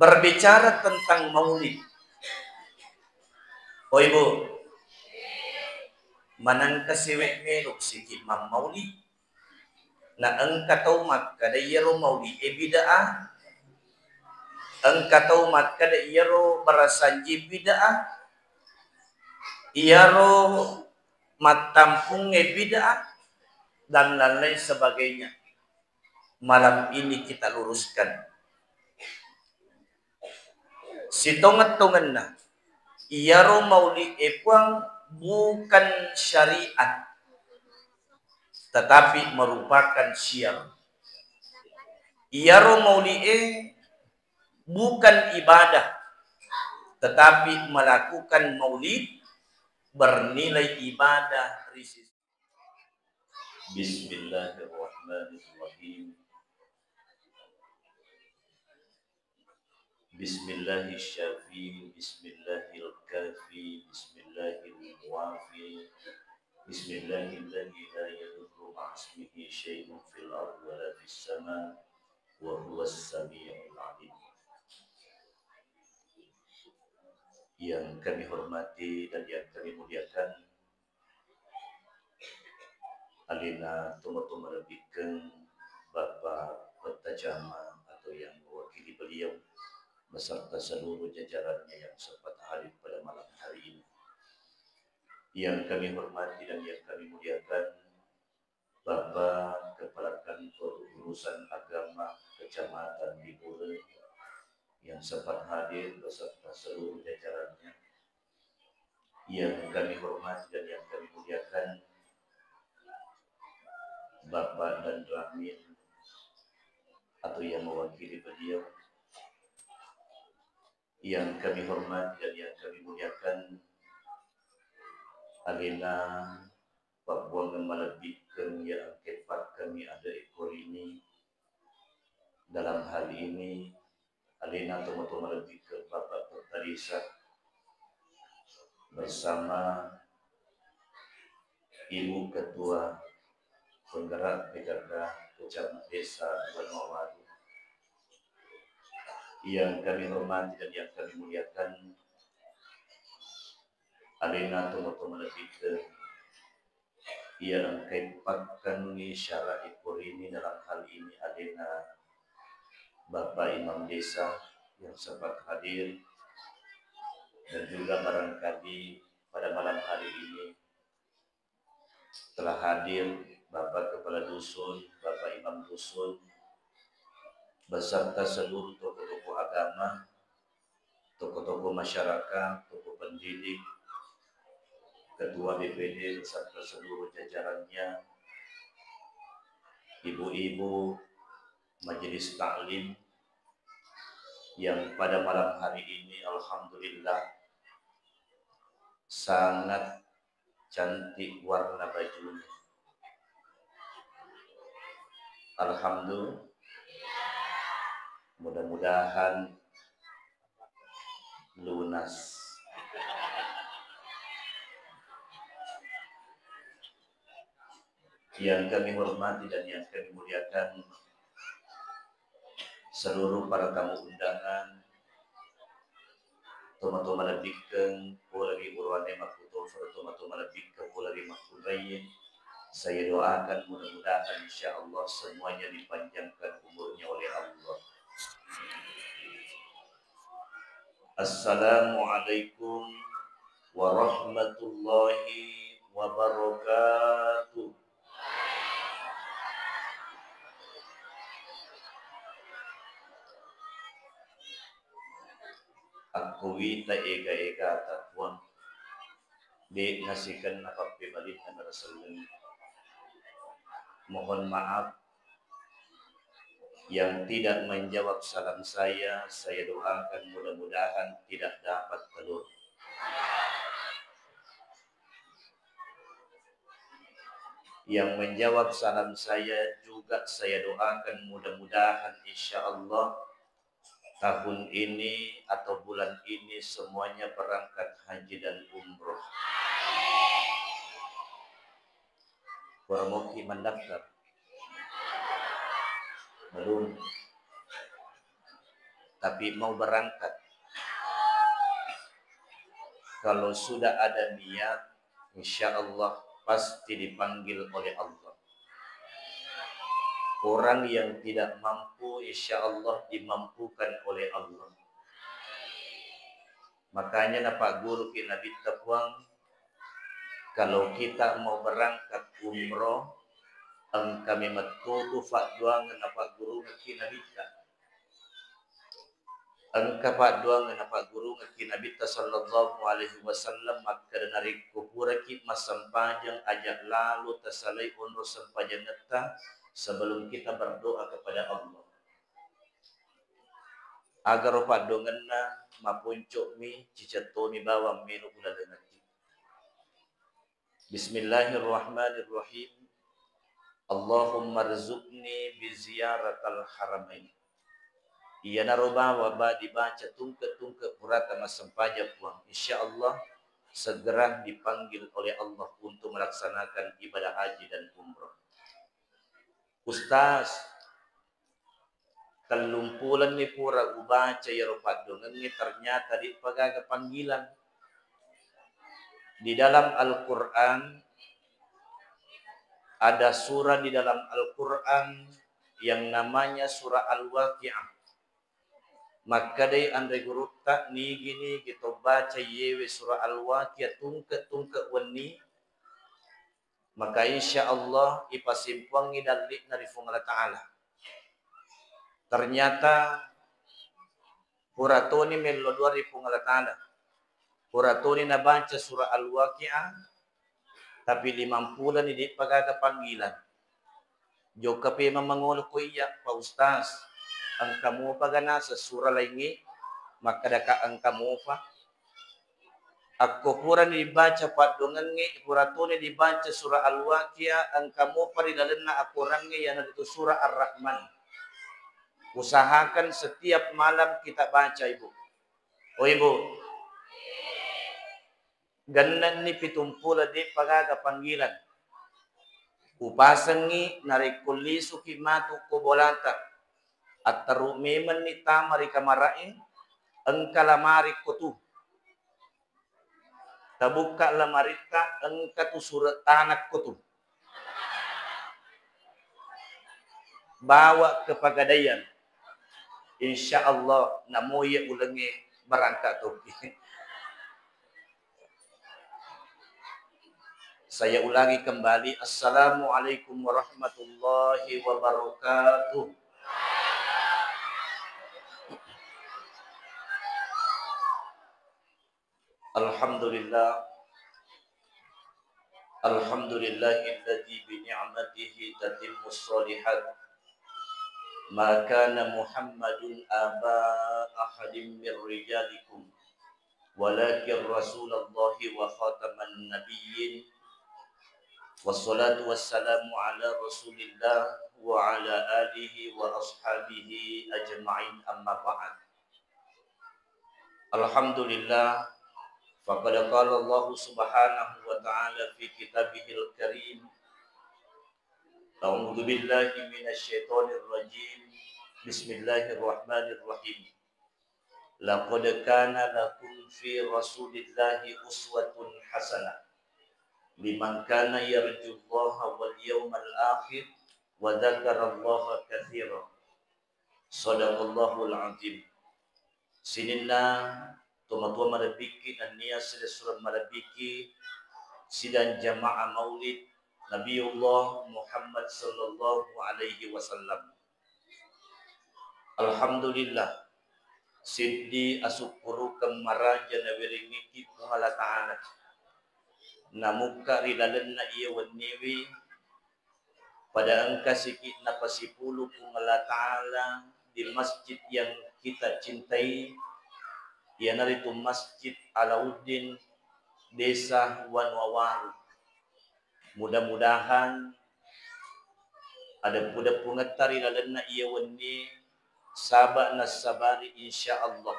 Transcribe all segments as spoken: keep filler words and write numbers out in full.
Berbicara tentang maulid. Oh, Ibu, manengka sewe melo siki mammaulid. Na engka tau makkada iyaro maulid e bid'ah. Engka tau makkada iyaro barasanji bid'ah. Iyaro mattampung e bid'ah dan lain-lain sebagainya. Malam ini kita luruskan. Sitongeng-tongenna, iyaro maulid e Puang bukan syariat, tetapi merupakan syiar. Iyaro maulid e bukan ibadah, tetapi melakukan maulid bernilai ibadah ri sisi. Bismillahirrahmanirrahim. Bismillahis syafi, bismillahil kafi, bismillahil muwafi, bismillahilladzi la yadurru ma'asmihi syai'un fil ardi wa la fis sama, wa huwas sami'ul alim. Yang kami hormati dan yang kami muliakan, alena tomatoa malebbikkeng Bapak Petta Camat atau yang mewakili beliau beserta seluruh jajarannya yang sempat hadir pada malam hari ini. Yang kami hormati dan yang kami muliakan, Bapak Kepala Kantor Urusan Agama Kecamatan Bibureng yang sempat hadir beserta seluruh jajarannya, yang kami hormati dan yang kami muliakan, Bapak Danramil atau yang mewakili beliau, yang kami hormati dan yang kami muliakan, alena Pabuangeng malebbikkeng iya engkae pakkami ade'e ko rini. Dalam hal ini, alena tomatoa malebbikkeng Bapak Petta Desa bersama Ibu Ketua Penggerak P K K Kecamatan Desa Wanuawaru. Yang kami hormati dan yang kami muliakan, alena tomatoa malebbikkeng iya engkae pakkengngi syara'i ko rini, dalam hal ini alena Bapak Imam Desa yang sempat hadir dan juga barangkali pada malam hari ini telah hadir Bapak Kepala Dusun, Bapak Imam Dusun, beserta seluruh tokoh-tokoh agama, tokoh-tokoh masyarakat, tokoh pendidik, ketua B P D beserta seluruh jajarannya, ibu-ibu majelis taklim yang pada malam hari ini alhamdulillah sangat cantik warna bajunya. Alhamdulillah. Mudah-mudahan lunas. Yang kami hormati dan yang kami muliakan, seluruh para tamu undangan, tomatoa malebbikkeng, polari uruane makkutofero, tomatoa malebbikkeng, polari makkunraie. Saya doakan mudah-mudahan insya Allah semuanya dipanjangkan umurnya oleh Allah. Assalamualaikum warahmatullahi wabarakatuh. Akko wita ega-egata, Puang, de' nasikenna pappebalinna narasellengi. Mohon maaf, yang tidak menjawab salam saya, saya doakan mudah-mudahan tidak dapat telur. Yang menjawab salam saya juga saya doakan mudah-mudahan insya Allah tahun ini atau bulan ini semuanya berangkat haji dan umroh. Pura moki mendaftar? Belum. tapi mau berangkat. Kalau sudah ada niat, insya Allah pasti dipanggil oleh Allah. Orang yang tidak mampu, insya Allah dimampukan oleh Allah. Makanya napagguruki Nabitta, Puang, kalau kita mau berangkat umroh, engka memettutu fadduangeng napaggurungekki Nabitta. Engka padduangeng napaggurungekki Nabitta sallallahu alaihi wasallam makkeda, narekko puraki massempajang, aja lalo tasalai onro sempajangetta sebelum kita berdoa kepada Allah. Agaro padduangenna, maponco'mi, cicettomi bawang melo ulalengekki. Bismillahirrahmanirrahim. Allahumma rzuqni bi ziyaratal haramain. Iyanaro bawa ba dibaca tungke-tungke purata massempajang, Puang, insya Allah segera dipanggil oleh Allah untuk melaksanakan ibadah haji dan umrah. Ustaz, tellumpulenni pura ubaca iyaro padduangengnge, ternyata de'pa gaga panggilan. Di dalam Al-Quran, ada surah di dalam Al-Quran yang namanya surah Al-Waqiah. Makkedai anre gurutta, nigi-nigi to baca iyewe surah Al-Waqiah tungke-tungke wenni, maka insya Allah ipasimpuangngi dalli'na ri Puang Allah Ta'ala. Ternyata pura toni mello dua ri Puang Allah Ta'ala. Pura toni nabaca surah Al-Waqiah, tapi limampulani de'pa gaga panggilan. Jokka pemeng mangolo ko iya, Pak Ustaz, engka mopa ga naseng surah laingnge? Makkedaka engka mopa. Akko purani dibaca padduangengnge, pura toni dibaca surah Al-Waqiah, engka mopa ri lalenna akorangnge, iyanaritu surah Ar-Rahman. Usahakan setiap malam kita baca, Ibu. Oh, Ibu. Gennenni pitumpulo de'pa gaga panggilan. Upasengngi narekko lisuki matu ko bolata, atteru memenni tama ri kamara'e, engka lamari ko tu. Tabukka lamaritta, engka tu sure' tanakko tu. Bawa ke Pegadaian. Insya Allah, namo iya ulengnge berangkat toki. Saya ulangi kembali, Assalamualaikum warahmatullahi wabarakatuh. Alhamdulillah. Alhamdulillahilladzi bi ni'matihi tatimmus shalihat. Ma kana Muhammadun aba ahadin min rijalikum, walakin Rasulallahi wa khataman nabiyyin. Wassalatu wassalamu ala Rasulillah wa ala alihi wa ashabihi ajma'in, amma ba'd. Alhamdulillah, faqad qala Allahu subhanahu wa ta'ala fi kitabihil karim, a'udzu billahi minasy syaithanir rajim. Bismillahirrahmanirrahim. Laqad kana lakum fi Rasulillahi uswatun hasanah liman kana yarjullaha wal yawmal akhir wa dzakarallaha katsira. Shadaqallahul azim. Sininna tomatoa malebbikki nennia silessureng malebbikki sidang jamaah maulid Nabiullah Muhammad sallallahu alaihi wasallam. Alhamdulillah, seddi asukkurukeng maraja nawerengngikki Puang Allah Ta'ala. Namukka ri lalenna iya wenniwi, pada engka siki napasipulu Puang Allah Ta'ala di masjid yang kita cintai, iyanaritu Masjid Alauddin, Desa Wanuawaru. Mudah-mudahan adeppu-deppungetta ri lalenna iya wenni, saba' nassabari, insya Allah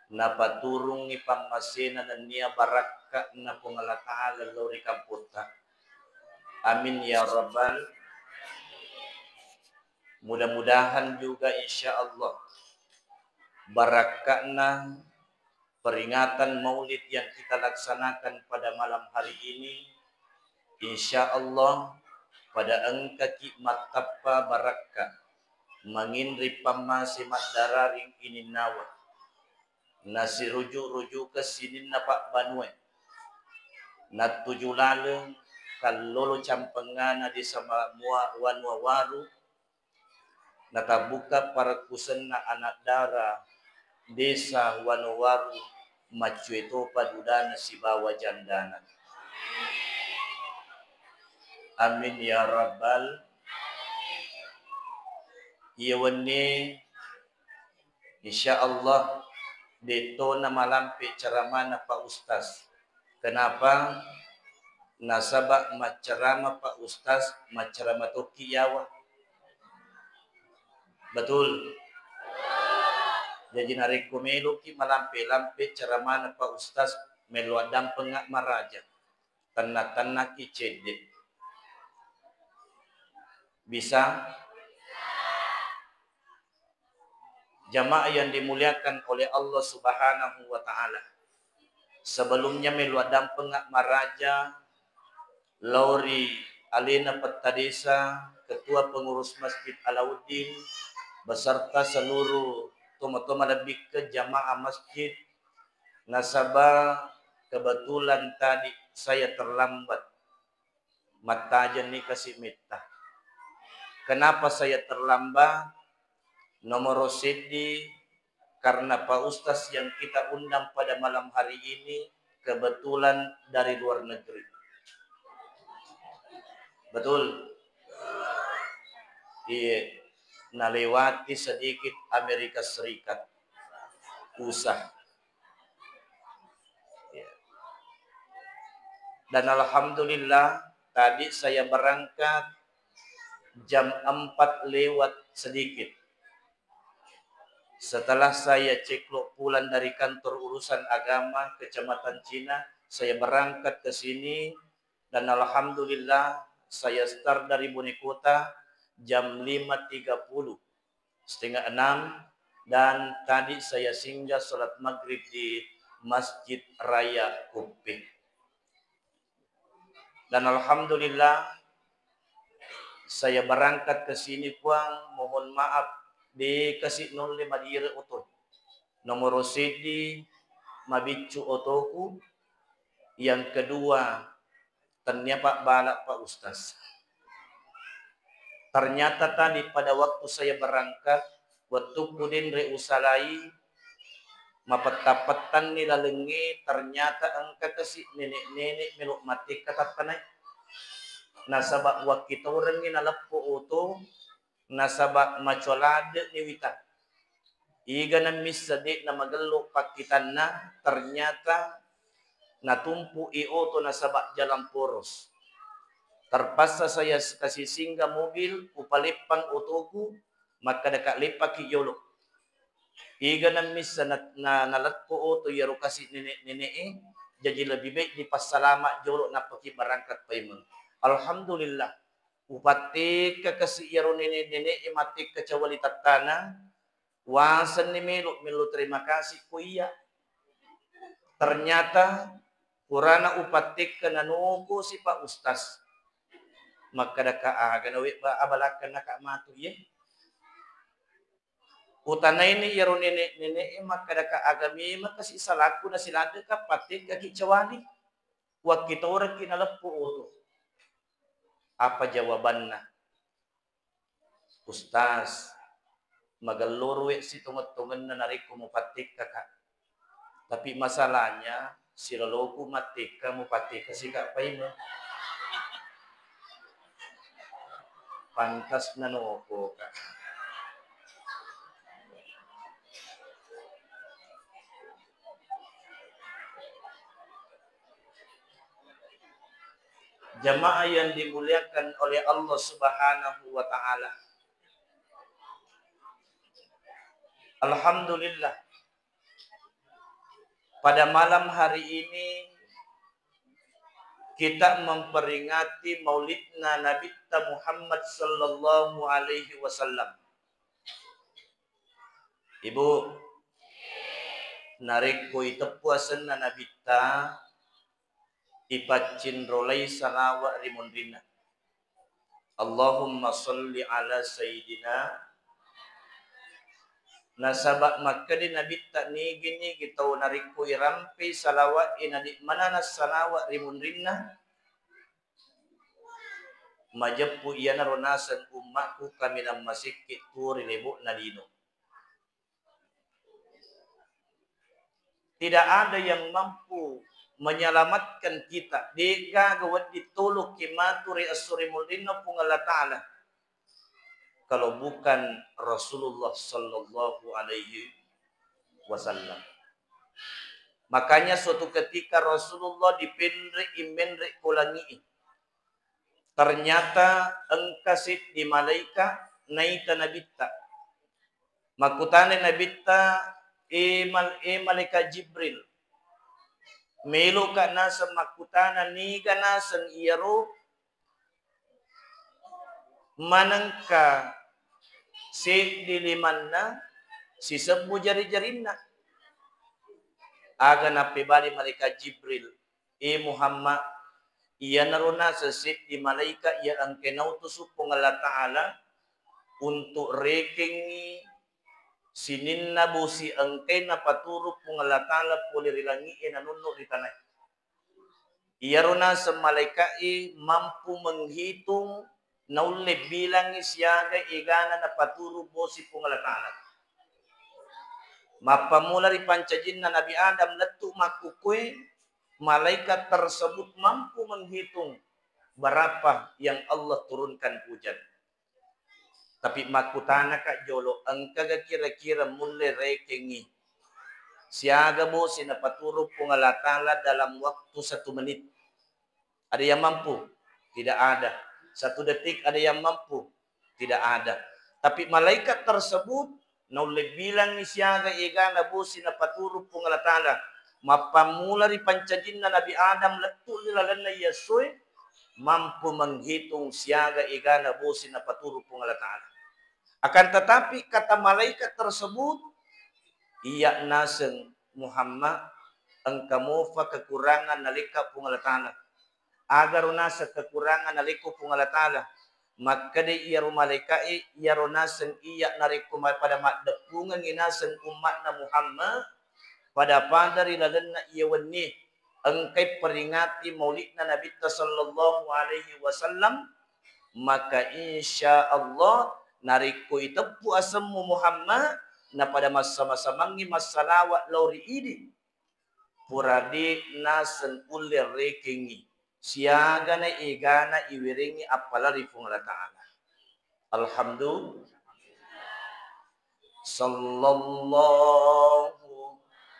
napaturungngi pammasena nennia barakka'na Puang Allah Ta'ala lao ri kampotta. Amin ya rabbal. Mudah-mudahan juga, insya Allah, Barakka'na peringatan Maulid yang kita laksanakan pada malam hari ini, insya Allah pada engkaki mattappa barakka, manginri pammase maddararing ininnawa, nasiruju-rujuka sininna pabbanue, nattuju laleng kallolo campengngana Desa Mua-, Wanua Waru, natabbuka parekkusenna anak dara Desa Wanua Waru, maccue topa dudana sibawa jandana. Amin ya rabbal. Iya wenni, insya Allah, de'tona malampe ceramana Pak Ustaz. Kenapa? Nasaba maccerama Pak Ustaz, maccerama tokki yawa. Betul. Jaji narekko meloki malampe-lampe ceramana Pak Ustaz, melo addampengnga maraja. Tenna-tennaki cedde. Bisa? Jamaah yang dimuliakan oleh Allah Subhanahu wa Ta'ala. Sebelumnya melo addampengnga maraja lao ri alena Petta Desa, Ketua Pengurus Masjid Alauddin, beserta seluruh toma-toma lebbi ke jamaah masjid, nasaba kebetulan tadi saya terlambat. Mattajenni kasi metta. Kenapa saya terlambat? Nomor seddi, karena Pak Ustaz yang kita undang pada malam hari ini kebetulan dari luar negeri. Betul? Iya, nalewati sedikit Amerika Serikat, U S A. Ya. Dan alhamdulillah, tadi saya berangkat jam empat lewat sedikit. Setelah saya ceklok pulang dari kantor urusan agama Kecamatan Cina, saya berangkat ke sini dan alhamdulillah saya start dari Bone Kota jam lima tiga puluh, setengah enam, dan tadi saya singgah salat maghrib di Masjid Raya Kuppe. Dan alhamdulillah, saya berangkat ke sini, Puang, mohon maaf, de kasi nulle madire oto. Nomor seddi, mabiccu otoku. Yang kedua, tennia pabbala Pak Ustaz. Ternyata tadi pada waktu saya berangkat, wettukku denre usalai, mapetta-pettanni lalengnge, ternyata engka kasi nenek-nenek melo mattekka tattanai. Nasaba wakkitorengngi naleppo oto, nasaba macoa ladde'ni wita. Igana missa de'na magello pakkitanna, ternyata natumpu'i oto nasaba jalan poros. Terpaksa saya s-, kasi singgah mobil, upaleppang otoku, makkadaka leppaki jolo. Igana missa na, na, nalekko oto iyaro kasi nenek-nenek e, jaji lebih baik dipassalama jolo nappaki berangkat paimeng. Alhamdulillah, upattekka kasi iyaro nenek-nenek e mattekka cawali tattana, wasenni melo, melo terima kasih ko iya. Ternyata purana upattekka nanoko si Pak Ustaz. Makkadaka aga nawe ba-, abalakkan naka matu ye. Utanaini iyaro nenek-nenek e, makkadaka aga memang kasi salakku nasiladdeka pattekkaki cawali. Wakkitorengki naleppo oto. Apa jawabanna? Ustaz, magellorowe sitongeng-tongenna narekko mupattekkaka. Tapi masalahnya, siloloku mattekka, mupattekka sika paimeng. Pantas nanokoka. Jamaah yang dimuliakan oleh Allah Subhanahu wa Ta'ala. Alhamdulillah, pada malam hari ini kita memperingati maulidna Nabitta Muhammad sallallahu alaihi wasallam. Ibu, Narekko iteppu asenna Nabitta, ipaccinrolai salawa ri munrinna. Allahumma salli ala sayyidina. Nasaba makkeda Nabitta, nigi-nigi tau narekko irampei salawa'e nadi manana salawa ri munrinna, majeppu iyanaro naseng ummakku kaminang masekke tuo ri lebo'na lino. Tidak ada yang mampu menyelamatkan kita. De'gaga wedding tolokki matu ri esso ri munrinna Puang Allah Ta'ala, kalau bukan Rasulullah sallallahu alaihi wasallam. Makanya suatu ketika Rasulullah dipenre' immenre' ko langi'i. Ternyata engka seddi malaika naita Nabitta. Makkutana Nabitta, "E mal-, e malaikat Jibril, meloka naseng makkutana niga naseng iyaro manengka seddi limanna sisebbu jari-jarinna?" Aga nappebali malaikat Jibril, "E Muhammad, iyanaro naseng seddi malaika iya engkae nautusu Puang Allah Ta'ala untuk rekengngi sininna bosi engkae napaturu Puang Allah Ta'ala pole ri langi'e nanunnu ri tanae. Iyaro naseng malaika'e mampu menghitung, naulle bilangngi siaga egana napaturu bosi Puang Allah Ta'ala. Mappammula ri pancajinna Nabi Adam lettu makkukue, malaikat tersebut mampu menghitung berapa yang Allah turunkan hujan." Tapi makkutanaka jolo, engkaga kira-kira mulle rekengngi siaga bosi napaturu Puang Allah Ta'ala dalam waktu satu menit? Ada yang mampu? Tidak ada. Satu detik ada yang mampu? Tidak ada. Tapi malaikat tersebut naulle bilangngi siaga egana bosi napaturu Puang Allah Ta'ala. Mappammula ri pancajinna Nabi Adam lettu ri lalenna iya essoe, mampu menghitung siaga egana bosi napaturu Puang Allah Ta'ala. Akan tetapi kata malaikat tersebut, "Iya naseng Muhammad, engka mofa kekurangan nalekka Puang Allah Ta'ala." Agaro naseng kekurangan nalekko Puang Allah Ta'ala? Makkeda iyaro malaika'e, iyaro naseng iya narekko ma-, pada maddeppungengngi naseng umma'na Muhammad, pada-pada ri lalenna iya wennie engkai peringati mauli'na Nabitta sallallahu alaihi wasallam, maka insya Allah narekko iteppu asemmu Muhammad, napada massama-samangngi massalawa lao ri idi, pura de' naseng ulle rekengngi siagana egana iwerengngi appala ri Puang Allah Ta'ala. Alhamdulillah. Sallallahu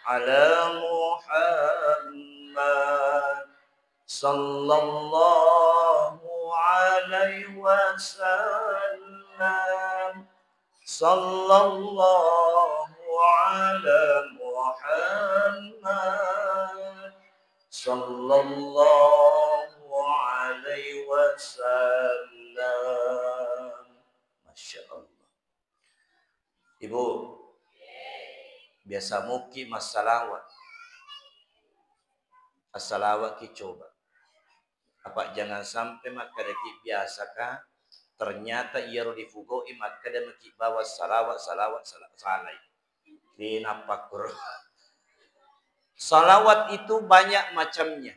ala Muhammad. Sallallahu alaihi wasallam. Sallallahu ala Muhammad. Sallallahu alaihi wasallam. Masya Allah. Ibu, biasa muki massalawat. Assalawat ki coba. Apa jangan sampai makkadaki biasa ka, ternyata iyaro difugau'i makkada maki bawa salawat, salawat, sala-, salai. Ri nappakkuro. Salawat itu banyak macamnya.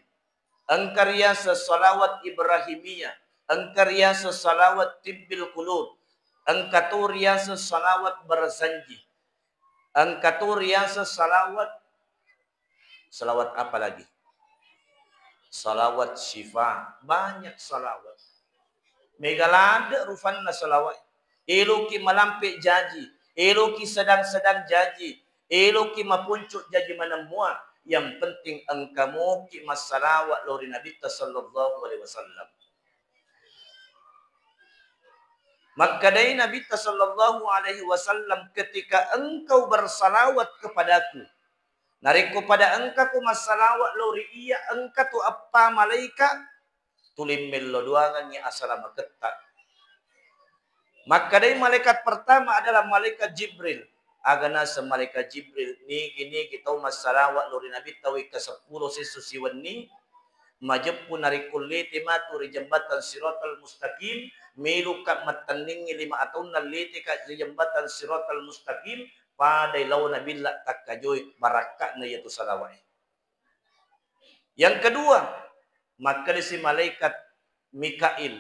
Engka riaseng salawat Ibrahimiyah, engka riaseng salawat tibbil qulub, engka to riaseng salawat barzanji, engka to riaseng salawat, salawat apa lagi? Salawat syifa, banyak salawat. Mega ladde rufanna salawat. Eloki malampe jaji, eloki sedang-sedang jaji, eloki mapuncu jaji maneng mua, yang penting engka moki massalawat lao ri Nabitta sallallahu alaihi wasallam. Makkedai Nabitta sallallahu alaihi wasallam, "Ketika engkau bersalawat kepadaku, narekko pada engkako massalawat lao ri iyya, engka tu eppa malaika tuli mello doangengngi asalamaketta." Makkedai malaikat pertama adalah malaikat Jibril. Aga naseng malaikat Jibril, nigi-nigi tau massalawa lao ri Nabitta wekka seppulo siesso siwenni, majeppu narekko lete matu ri jembatan Siratal Mustaqim, meloka mattenningngi lima ataunna leteka ri jembatan Siratal Mustaqim, padai laona billa takkajoe barakka'na iyatu salawae. Yang kedua, makkedasi malaikat Mikail.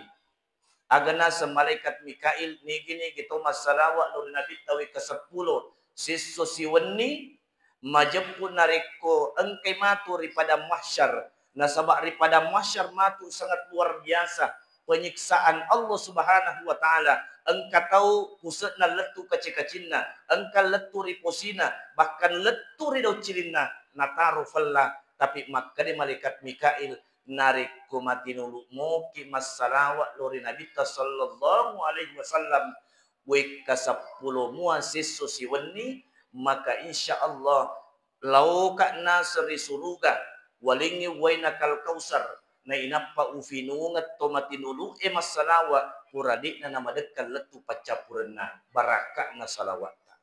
Aga naseng malaikat Mikail, nigi-nigi tau massalawa lao ri Nabitta wekka seppulo siesso siwenni, majeppu narekko engkai matu ri padang mahsyar. Nasaba ri padang mahsyar matu sangat luar biasa penyiksaan Allah Subhanahu wa Ta'ala. Engka tau puse'na lettu kaci-kacinna, engka lettu ri posina, bahkan lettu ri daucilinna, nataro fella. Tapi makkeda malaikat Mikail, narekko matinulu moki massalawa lao ri Nabitta sallallahu alaihi wasallam wekka seppulo mua siesso siwenni, maka insya Allah laoka naseng ri suruga, walengngi uwaina Kal Kausar, nainappa ufinungeng to matinulu'e massalawa, pura de'na namadekka lettu paccappurenna, barakka'na salawatta.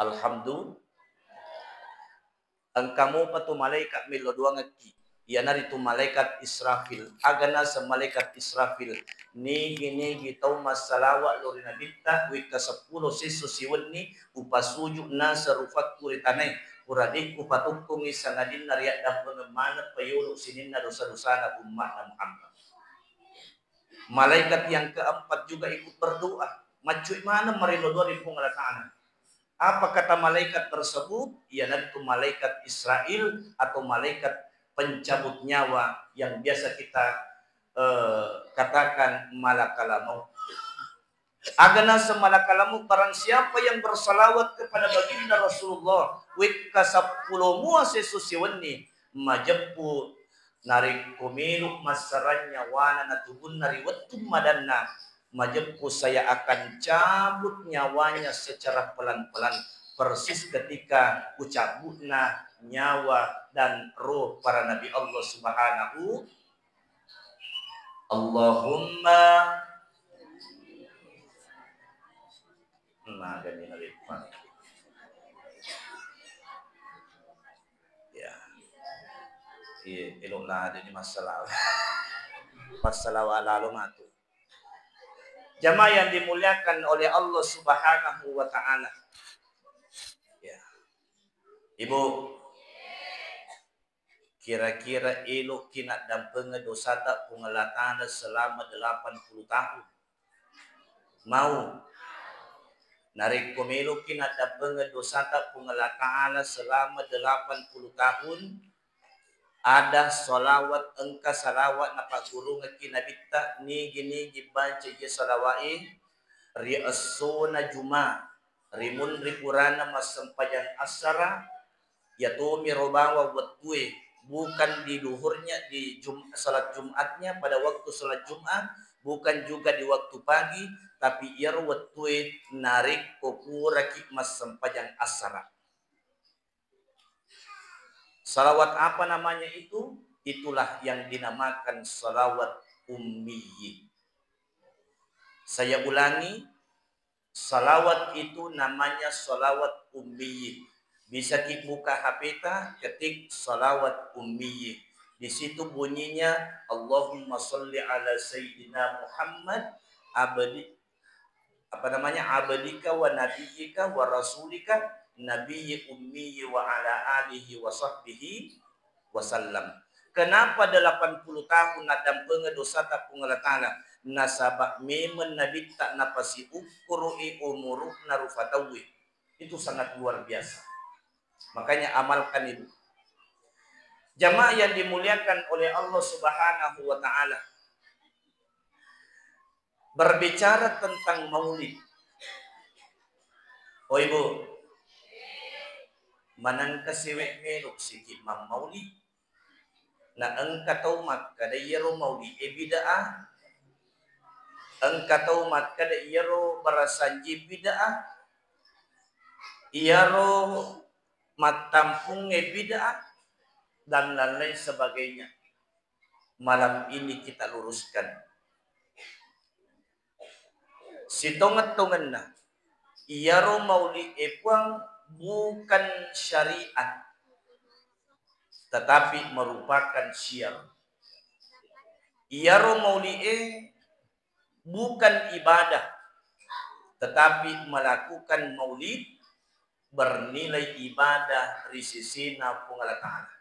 Alhamdulillah. Engka mopa tu malaikat mello doangekki, iyanaritu malaikat Israfil. Aga naseng malaikat Israfil, nigi-nigi tau massalawa lao ri Nabitta wekka seppulo siesso siwenni, upasuju naseng rufakku ri tanae, pura de' kupatukkungngi sangadinna riaddampengeng maneng payolo sininna dosa-dosana umma'na Muhammad. Malaikat yang keempat juga ikut berdoa. Maccui maneng marillo doa ri Puang Allah Ta'ala. Apa kata malaikat tersebut? Iyanaritu malaikat Israil atau malaikat pencabut nyawa yang biasa kita, eh, katakan malakal maut. Aga naseng malakal maut, barang siapa yang bersalawat kepada baginda Rasulullah wekka seppulo mua siesso siwenni, majeppu narekko melo massarang nyawana natubunna ri wettu madanna, majeppu saya akan cabut nyawanya secara pelan-pelan, persis ketika kucabutna nyawa dan roh para nabi Allah Subhanahu. Allahumma. Magani nalippa. Ya. Iya, elo' ladeni massalawa. Massalawa lalo matu. Jamaah yang dimuliakan oleh Allah Subhanahu wa Ta'ala. Ya. Ibu, kira-kira elo'ki naddampengeng dosata Puang Allah Ta'ala selama delapan puluh tahun? Mau? Narekko melo'ki naddampengeng dosata Puang Allah Ta'ala selama delapan puluh tahun, ada salawat, engka salawat napaggurungekki Nabitta, nigi-nigi baca iya salawa'e ri essona Juma, ri munri purana massempajang assara, iyatomiro bawang wettue, bukan di duhurnya, di Jum-, salat Jumatnya, pada waktu salat Jumat, bukan juga di waktu pagi, tapi iyaro wettue narekko puraki massempajang assara. Salawat apa namanya itu? Itulah yang dinamakan salawat ummiyi. Saya ulangi, salawat itu namanya salawat ummiyi. Bisa ki buka H P ta, ketik salawat ummiyi. Di situ bunyinya, "Allahumma sholli ala Sayyidina Muhammad, abdi, apa namanya, abdika wa nabiyyika wa rasulika, nabiyyi ummiyi wa ala alihi wa sahbihi wasallam." Kenapa delapan puluh tahun naddampengeng dosata Puang Allah Ta'ala? Nasaba memeng Nabitta napasiukkuru'i umuru'na rufa tauwe. Itu sangat luar biasa. Makanya amalkan itu. Jamaah yang dimuliakan oleh Allah Subhanahu wa Ta'ala. Berbicara tentang maulid. Oh, Ibu, manengka siwe melo siki mammaulid. Na engka tau makkeda iyaro maulid e bid'ah. Engka tau makkeda iyaro barasanji bid'ah. Iyaro mattampungnge bid'ah dan lain-lain sebagainya. Malam ini kita luruskan. Sitongeng-tongenna, Iyaro mauli'e Puang bukan syariat, tetapi merupakan syiar. Iyaro mauli'e bukan ibadah, tetapi melakukan maulid bernilai ibadah ri sesena Puang Allah Ta'ala.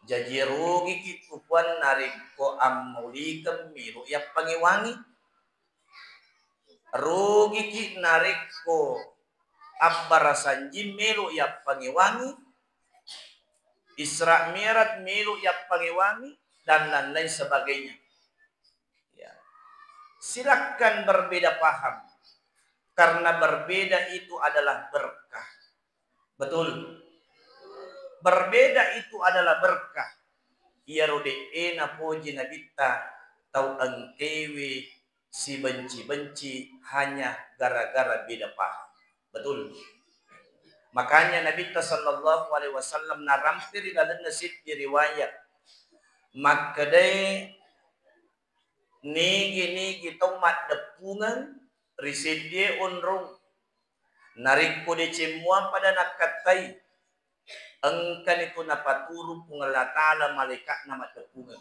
Jaji rugiki tu Puang narekko ammaulikeng melo yappangewangi. Rugiki narekko abbarasanjing melo yappangewangi, Isra Mi'raj melo yappangewangi, dan lain-lain sebagainya. Ya. Silakan berbeda paham. Karena berbeda itu adalah berkah. Betul. Berbeda itu adalah berkah. Iyaro de'e napoji Nabitta tau engkewe sibenci-benci hanya gara-gara beda paham. Betul. Makanya Nabitta sallallahu alaihi wasallam narampe ri lalenna seddi riwayat makkedae, nigi-nigi tau maddeppungeng ri seddie onrong, narekko deceng mua pada nakkattai, engkani tu napaturu Puang Allah Ta'ala malaika'na maddeppungeng.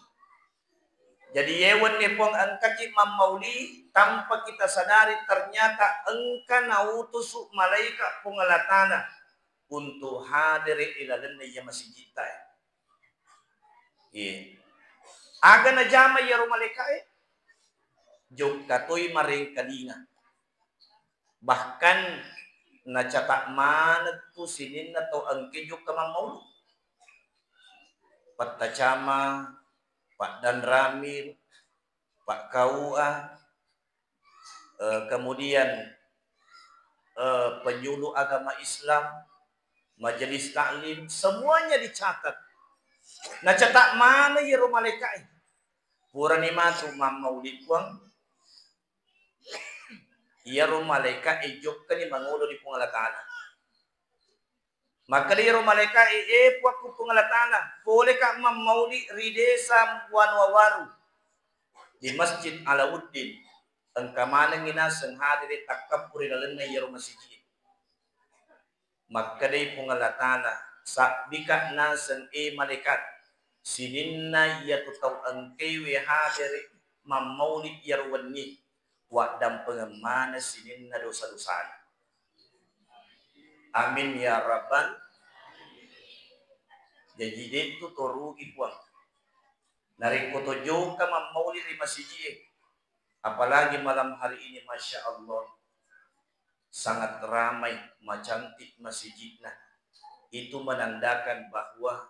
Jadi, ye wenni Puang engkaki mammauli, tanpa kita sadari ternyata engka nautusu malaika Puang Allah Ta'ala untuk hadere ri lalenna iya masijitta e. Iya. Aga najama iyaro malaika e? Jokka toi marengkalinga. Bahkan nacata maneng tu sininna tau engke jokka mammaulu. Pattacama, paddanramil, pakkaua, eh, kemudian, eh, penyuluh agama Islam, majelis taklim, semuanya dicatat. Nacata maneng iyaro malaika e. Purani matu mammauli Puang, iyaro malaika e jokkani mangolo ri Puang Allah Ta'ala. Makkeda iyaro malaika e, "E Puakku Puang Allah Ta'ala, poleka mammauli ri desa Wanuawaru, di Masjid Alauddin. Engka manengngi naseng hadere takkappu ri lalenna iyaro masiji e." Makkedai Puang Allah Ta'ala, "Sabbika naseng, e malaikat, sininna iyatu tau engkewe hadere mammauli iyaro wenni, kuaddampengeng maneng sininna dosa-dosana." Amin ya rabbal. Jaji, de'tu to rugi, Puang. Narekko to jokka mammauli ri masiji e, apalagi malam hari ini, Masya Allah, sangat ramai, macantik masijidna. Itu menandakan bahwa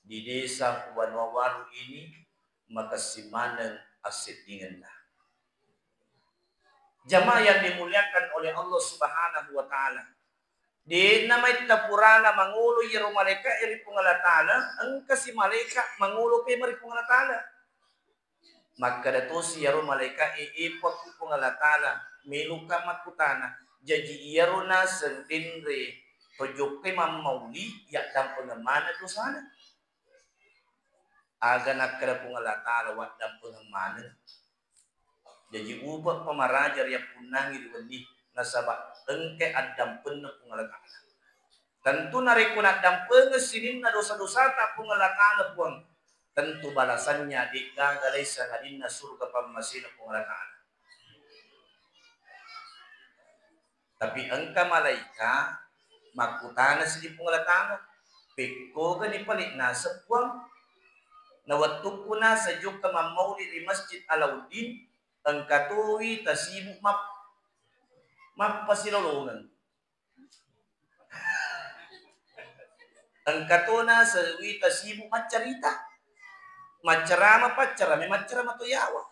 di desa Wanuawaru ini makessing maneng asseddingenna. Jamaah yang dimuliakan oleh Allah Subhanahu wa Ta'ala, de'na maitta purana mangolo iyaro malaika e ri Puang Allah Ta'ala, engkasi malaika mangolo pema ri Puang Allah Ta'ala. Makkeda tosi iyaro malaika e, "E Puakku Puang Allah Ta'ala, meloka makkutana, jaji iyaro naseng denre to jokkai mammauli, yaddampengeng maneng dosana." Aga nakkeda Puang Allah Ta'ala, "Waddampengeng maneng." Jaji, upe'pa maraja riyappunnangi ri wenni, nasaba engkai addampenna Puang Allah Ta'ala. Tentu narekko naddampengeng sininna dosa-dosata Puang Allah Ta'ala, Puang, tentu balasannya de'gaga laing sangadinna surga pammasena Puang Allah Ta'ala. Tapi engka malaika makkutana siddi Puang Allah Ta'ala, "Pekkogani pale naseng, Puang? Na wettukku naseng jokka mammauli ri Masjid Alauddin, engka toi tasibu map-, mappasilolongeng." Engka tona sewi tasibu maccarita. Maccarama, paccarama, maccarama to yawa.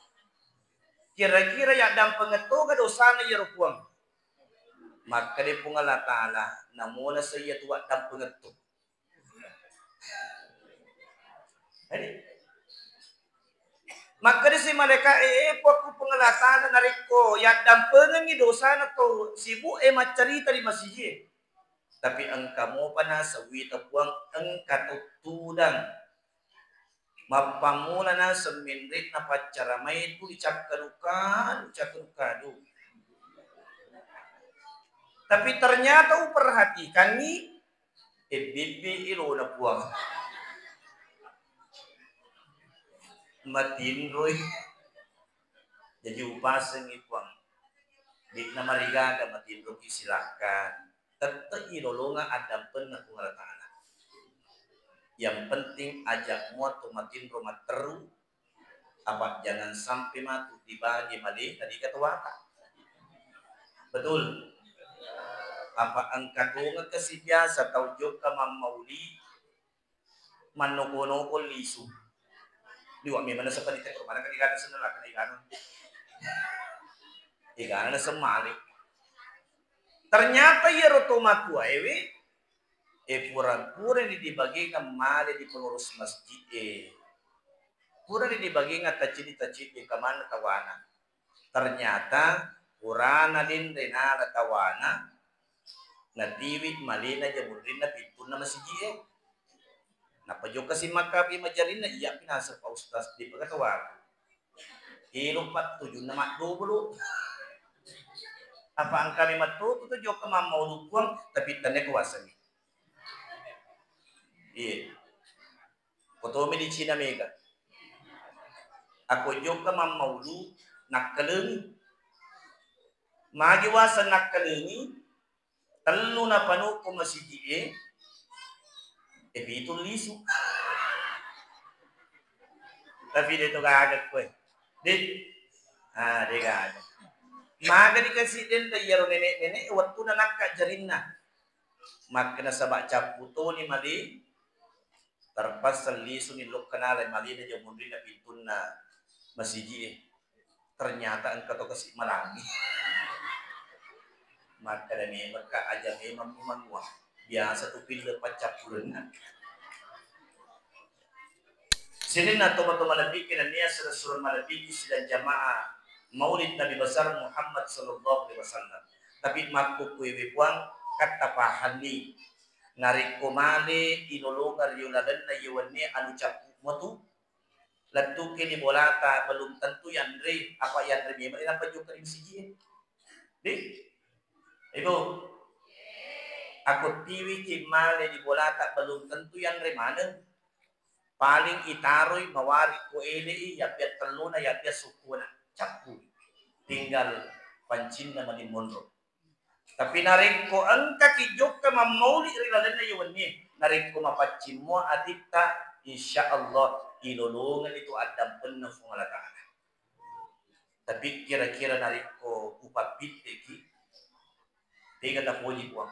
Kira-kira yaddampengeng toga dosana iyaro, Puang? Makkeda Puang Allah Ta'ala, "Namona saiya tu waddampengeng to." Jadi, makkeda si malaika e, "E Puakku Puang Allah Ta'ala, narekko yaddampengengngi dosana to sibu e maccarita di masiji e, tapi engka mopa naseng wita, Puang, engka to tudang. Mappammula naseng menre'na paccaramae tu dicakkaduka-, dicakkaduka-, du. Tapi ternyata uperhatikanni, eh, bibbi ilona Puang. Matinroi. Jaji upasengngi Puang. De'na marigaga matinroki, silahkan. Tette'i lolongang addampenna Puang Allah Ta'ala. Yang penting ajak mua to matinro matteru, apa jangan sampai matu dibagi male na dikatuata. Betul? Apa engka tongeng kasi biasa tau jokka mammauli, mannoko-noko lisu. Liwa memang nasaba di teko mana kan igana senna lah, kan igana. Igana naseng male. Ternyata iyaro to matuaewe, eh, pura-purani dibagengeng male di pengurus masjid e. Purani dibagengeng tacini-tacini kamanna tawana. Ternyata purana denre nala tawana, natiwi malena jamunrinna pintunna masiji e. Napajokka si makkapi majarinna, iya pinaseng Pak Ustaz di pegatawaku. Ilo pattujunna maddobolo. Apa engkami mattotu to jokka mammaulu Puang, tapi tenne kuasangi. Iya. Kotomi di Cina mega. Ako jokka mammaulu, nakkalengi. Magi waseng nakkalengi, tellu napanukku masiji e, eh, pitu lisu. Tapi de to gaga koe. De. Ah, de gaga. Maga dikasi denda iyaro nenek-nenek wettuna nakka jarinna. Makkeda saba cappu toni male, terpaksa lisuni lokka nala malena jamunrinna pintunna masiji e. Ternyata engka to kasi malangi. Makkeda memekka aja memang manua. Biasa tu pille paccappurenna. Sininna tomatoa malebbiki nennia sura-sura malebbiki sidang jamaah Maulid Nabi Besar Muhammad sallallahu alaihi wasallam. Tapi makkukkuewe Puang, katta pahanni. Narekko male ilolongeng ri lalenna iye wennie anu cappu matu, lettuki di bolata belum tentu yanre, apa yanre memang napajokka ri masiji e. Di? Ibu, aku tiwiki male di bolata belum tentu yanre maneng. Paling itaroi mawari ko ele i, yabbia telluna, yabbia sukkuna. Cappu. Tinggal pancinna mani monro. Tapi narekko engkaki jokka mammauli ri lalenna iye wennie, narekko mapaccing mua atitta, insya Allah ilolongeng itu addampenna Puang Allah Ta'ala. Tapi kira-kira narekko upappitteki, tega tapoji Puang?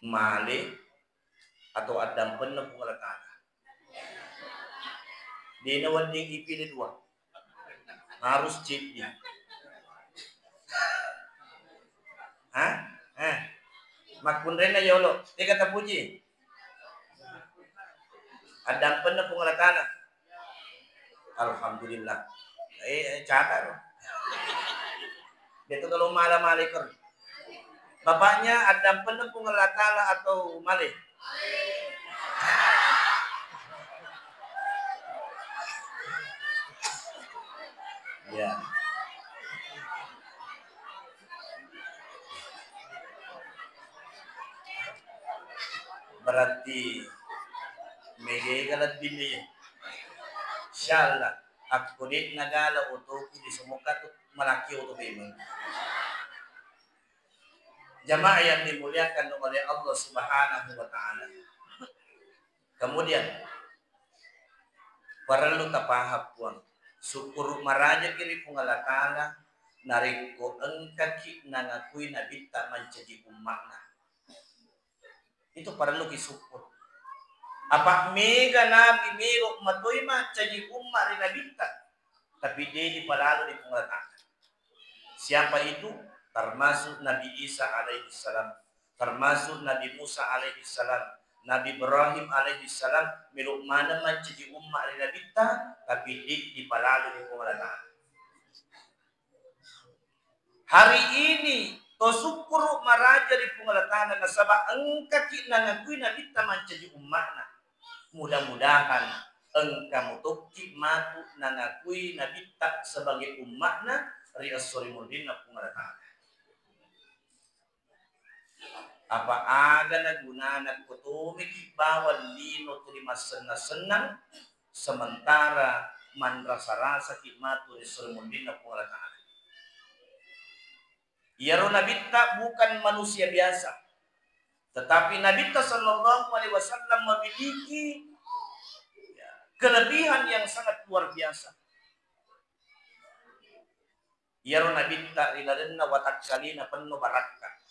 Male atau addampenna Puang Allah Ta'ala? Dena wedding ipilih dua. Harus ceddi. Hah? Eh. Makkunrainna yolo. Tega tapuji? Addampenna Puang Allah Ta'ala. Alhamdulillah. Eh, eh, catat. Itu kalau malam-malam ikut. Bapaknya addampenna Puang Allah Ta'ala atau male? Ya. Berarti mega-ega lebbinna ya. Insyaallah, akko de'na gala otoku di semua tu malaki oto memang. Jamaah yang dimuliakan oleh Allah Subhanahu wa Ta'ala. Kemudian, parellu tapaham, Puang. Sukkuru marajaki ri Puang Allah Ta'ala, narekko engkaki nangakui nabitta mancaji umma'na. Itu parelluki sukkuru. Apa mega nabi melo matoi mancaji umma ri nabitta, tapi de dipalalo di Puang Allah Ta'ala. Siapa itu? Termasuk Nabi Isa alaihi salam, termasuk Nabi Musa alaihi salam, Nabi Ibrahim alaihi salam, melo maneng mancaji umma ri nabitta, tapi de dipalalo di Puang Allah Ta'ala. Hari ini to sukkuru maraja ri Puang Allah Ta'ala nasaba engkaki nangakui nabitta mancaji umma'na. Mudah-mudahan engka mutokki matu nangakui nabitta sebagai umma'na ri esso ri munrinna Puang Allah Ta'ala. Apa aga nagunana ko tomiki bawang lino tuli massennang-sennang, sementara manrasa-rasaki matu ri esso ri munrinna Puang Allah Ta'ala. Iyaro Nabitta bukan manusia biasa, tetapi Nabitta sallallahu alaihi wasallam memiliki, ya, kelebihan yang sangat luar biasa. Iyaro Nabitta ri lalenna watakkalena penno barakka.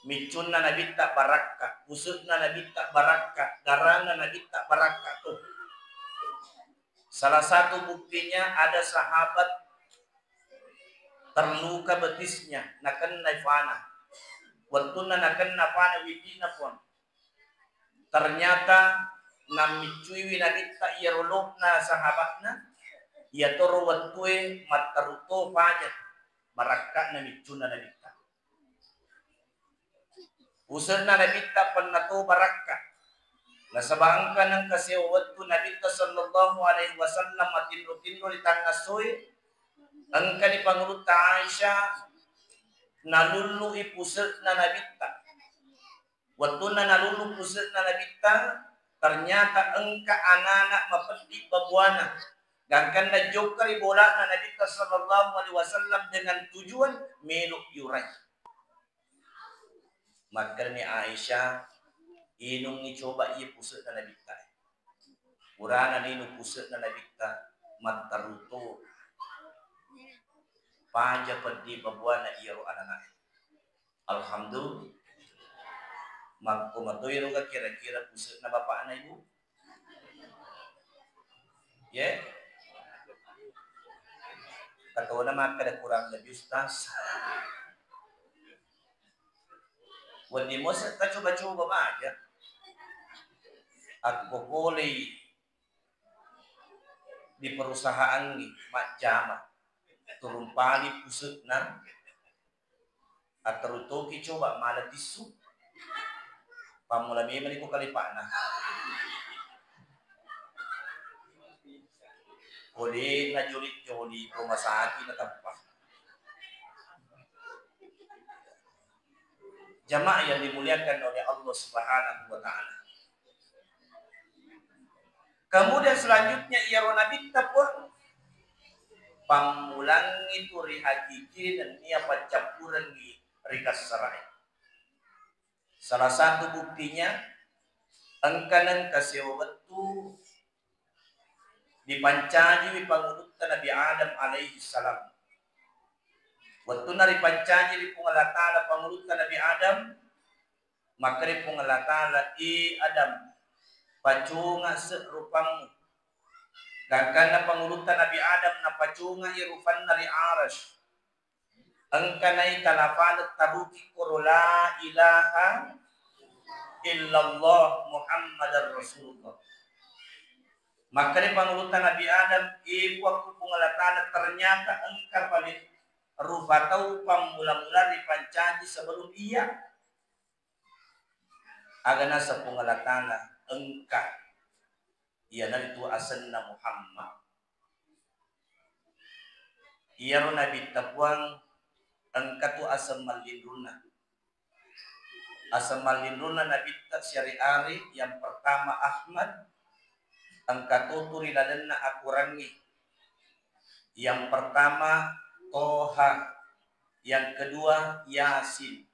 Miccunna Nabitta barakka, puse'na Nabitta barakka, garanna Nabitta barakka to. Salah satu buktinya ada sahabat terluka betisnya, nakenna fana. Wettunna nakenna fana widi'na pon. Ternyata nammiccuiwi Nabitta iyaro lo'na sahabatna, iyatoro wettue matteru to paja barakka'na miccunna Nabitta. Puse'na Nabitta penna to barakka. Nasaba engka nengka sewa wettu Nabitta sallallahu alaihi wasallam matinro-tinro ri tangngassoe, engkani pangulutta Aisyah nalullu'i puse'na Nabitta. Wettunna nalullu puse'na Nabitta, ternyata engka anana mapeddi babuana. Gangkanna jokka ri bolana Nabitta sallallahu alaihi wasallam dengan tujuan melo yurai. Makkedani Aisyah, "Inungngi coba iye puse'na Nabitta." Purana ninung puse'na Nabitta, matteru to paja peddi babuana iyaro ananae. Alhamdulillah. Makko matoi roga kira-kira puse'na bapakna, Ibu? Ye? Katona makkeda kurang lebih, Ustaz. Wedding mo se-, tacoba-coba baja. Akko polei di perusahaangngi majjama, turung pali puse'na, atteru toki coba mala tissu. Pammula memang iko kalipa'na. Ko de' najoli-joli rumah sakit natappa. Jamaah yang dimuliakan oleh Allah Subhanahu wa Ta'ala. Kemudian selanjutnya, iyaro Nabitta, Puang, pammulangngi tu ri hakiki nennia paccappurengngi ri kassarae. Salah satu buktinya, engka nengka sewa wettu dipancajiwi pangulutta Nabi Adam alaihi salam. Wettunna ripancaji ri Puang Allah Ta'ala pangulutta Nabi Adam, makkeda Puang Allah Ta'ala, "E Adam, pacunga se rupammu." Gangkanna pangulutta Nabi Adam napacungai rupanna ri Arasy. Engka nai talafaleng taruki koro la ilaha illallah Muhammadar Rasulullah. Makkeda pangulutta Nabi Adam, "E Puakku Puang Allah Ta'ala, ternyata engka pale rupa tau pammula-mula ripancaji sebelum iya." Aga naseng Puang Allah Ta'ala, engka. Iyanaritu asenna Muhammad. Iyaro Nabitta, Puang, engkatu aseng mallinrunna. Aseng mallinrunna Nabitta siari-ari, yang pertama Ahmad, engkatu tu ri lalenna akorangnge. Yang pertama Toha, yang kedua Yasin.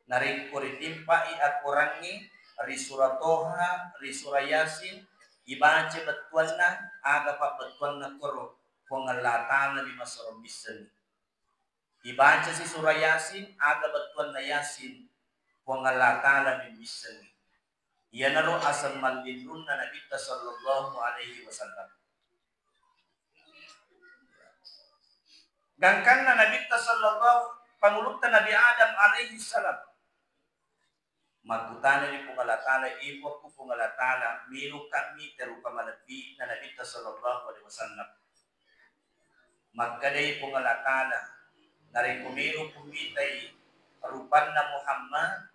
Narekko ritimpai akorangnge ri sura Toha, ri sura Yasin, ibaca bettuanna, aga pabbettuanna koro, Puang Allah Ta'ala mi masorong missengngi. Ibaca si sura Yasin, aga bettuanna Yasin, Puang Allah Ta'ala mi missengngi. Iyanaro aseng mallinrunna Nabitta sallallahu alaihi wasallam. Gangkanna Nabitta sallallahu, pangulutta Nabi Adam alaihi salam. Makkutanani Puang Allah Ta'ala, "E Puakku Puang Allah Ta'ala, meloka mita rupa malebbi'na Nabitta sallallahu alaihi wasallam?" Makkedai Puang Allah Ta'ala, "Narekko melokku mitai rupanna Muhammad,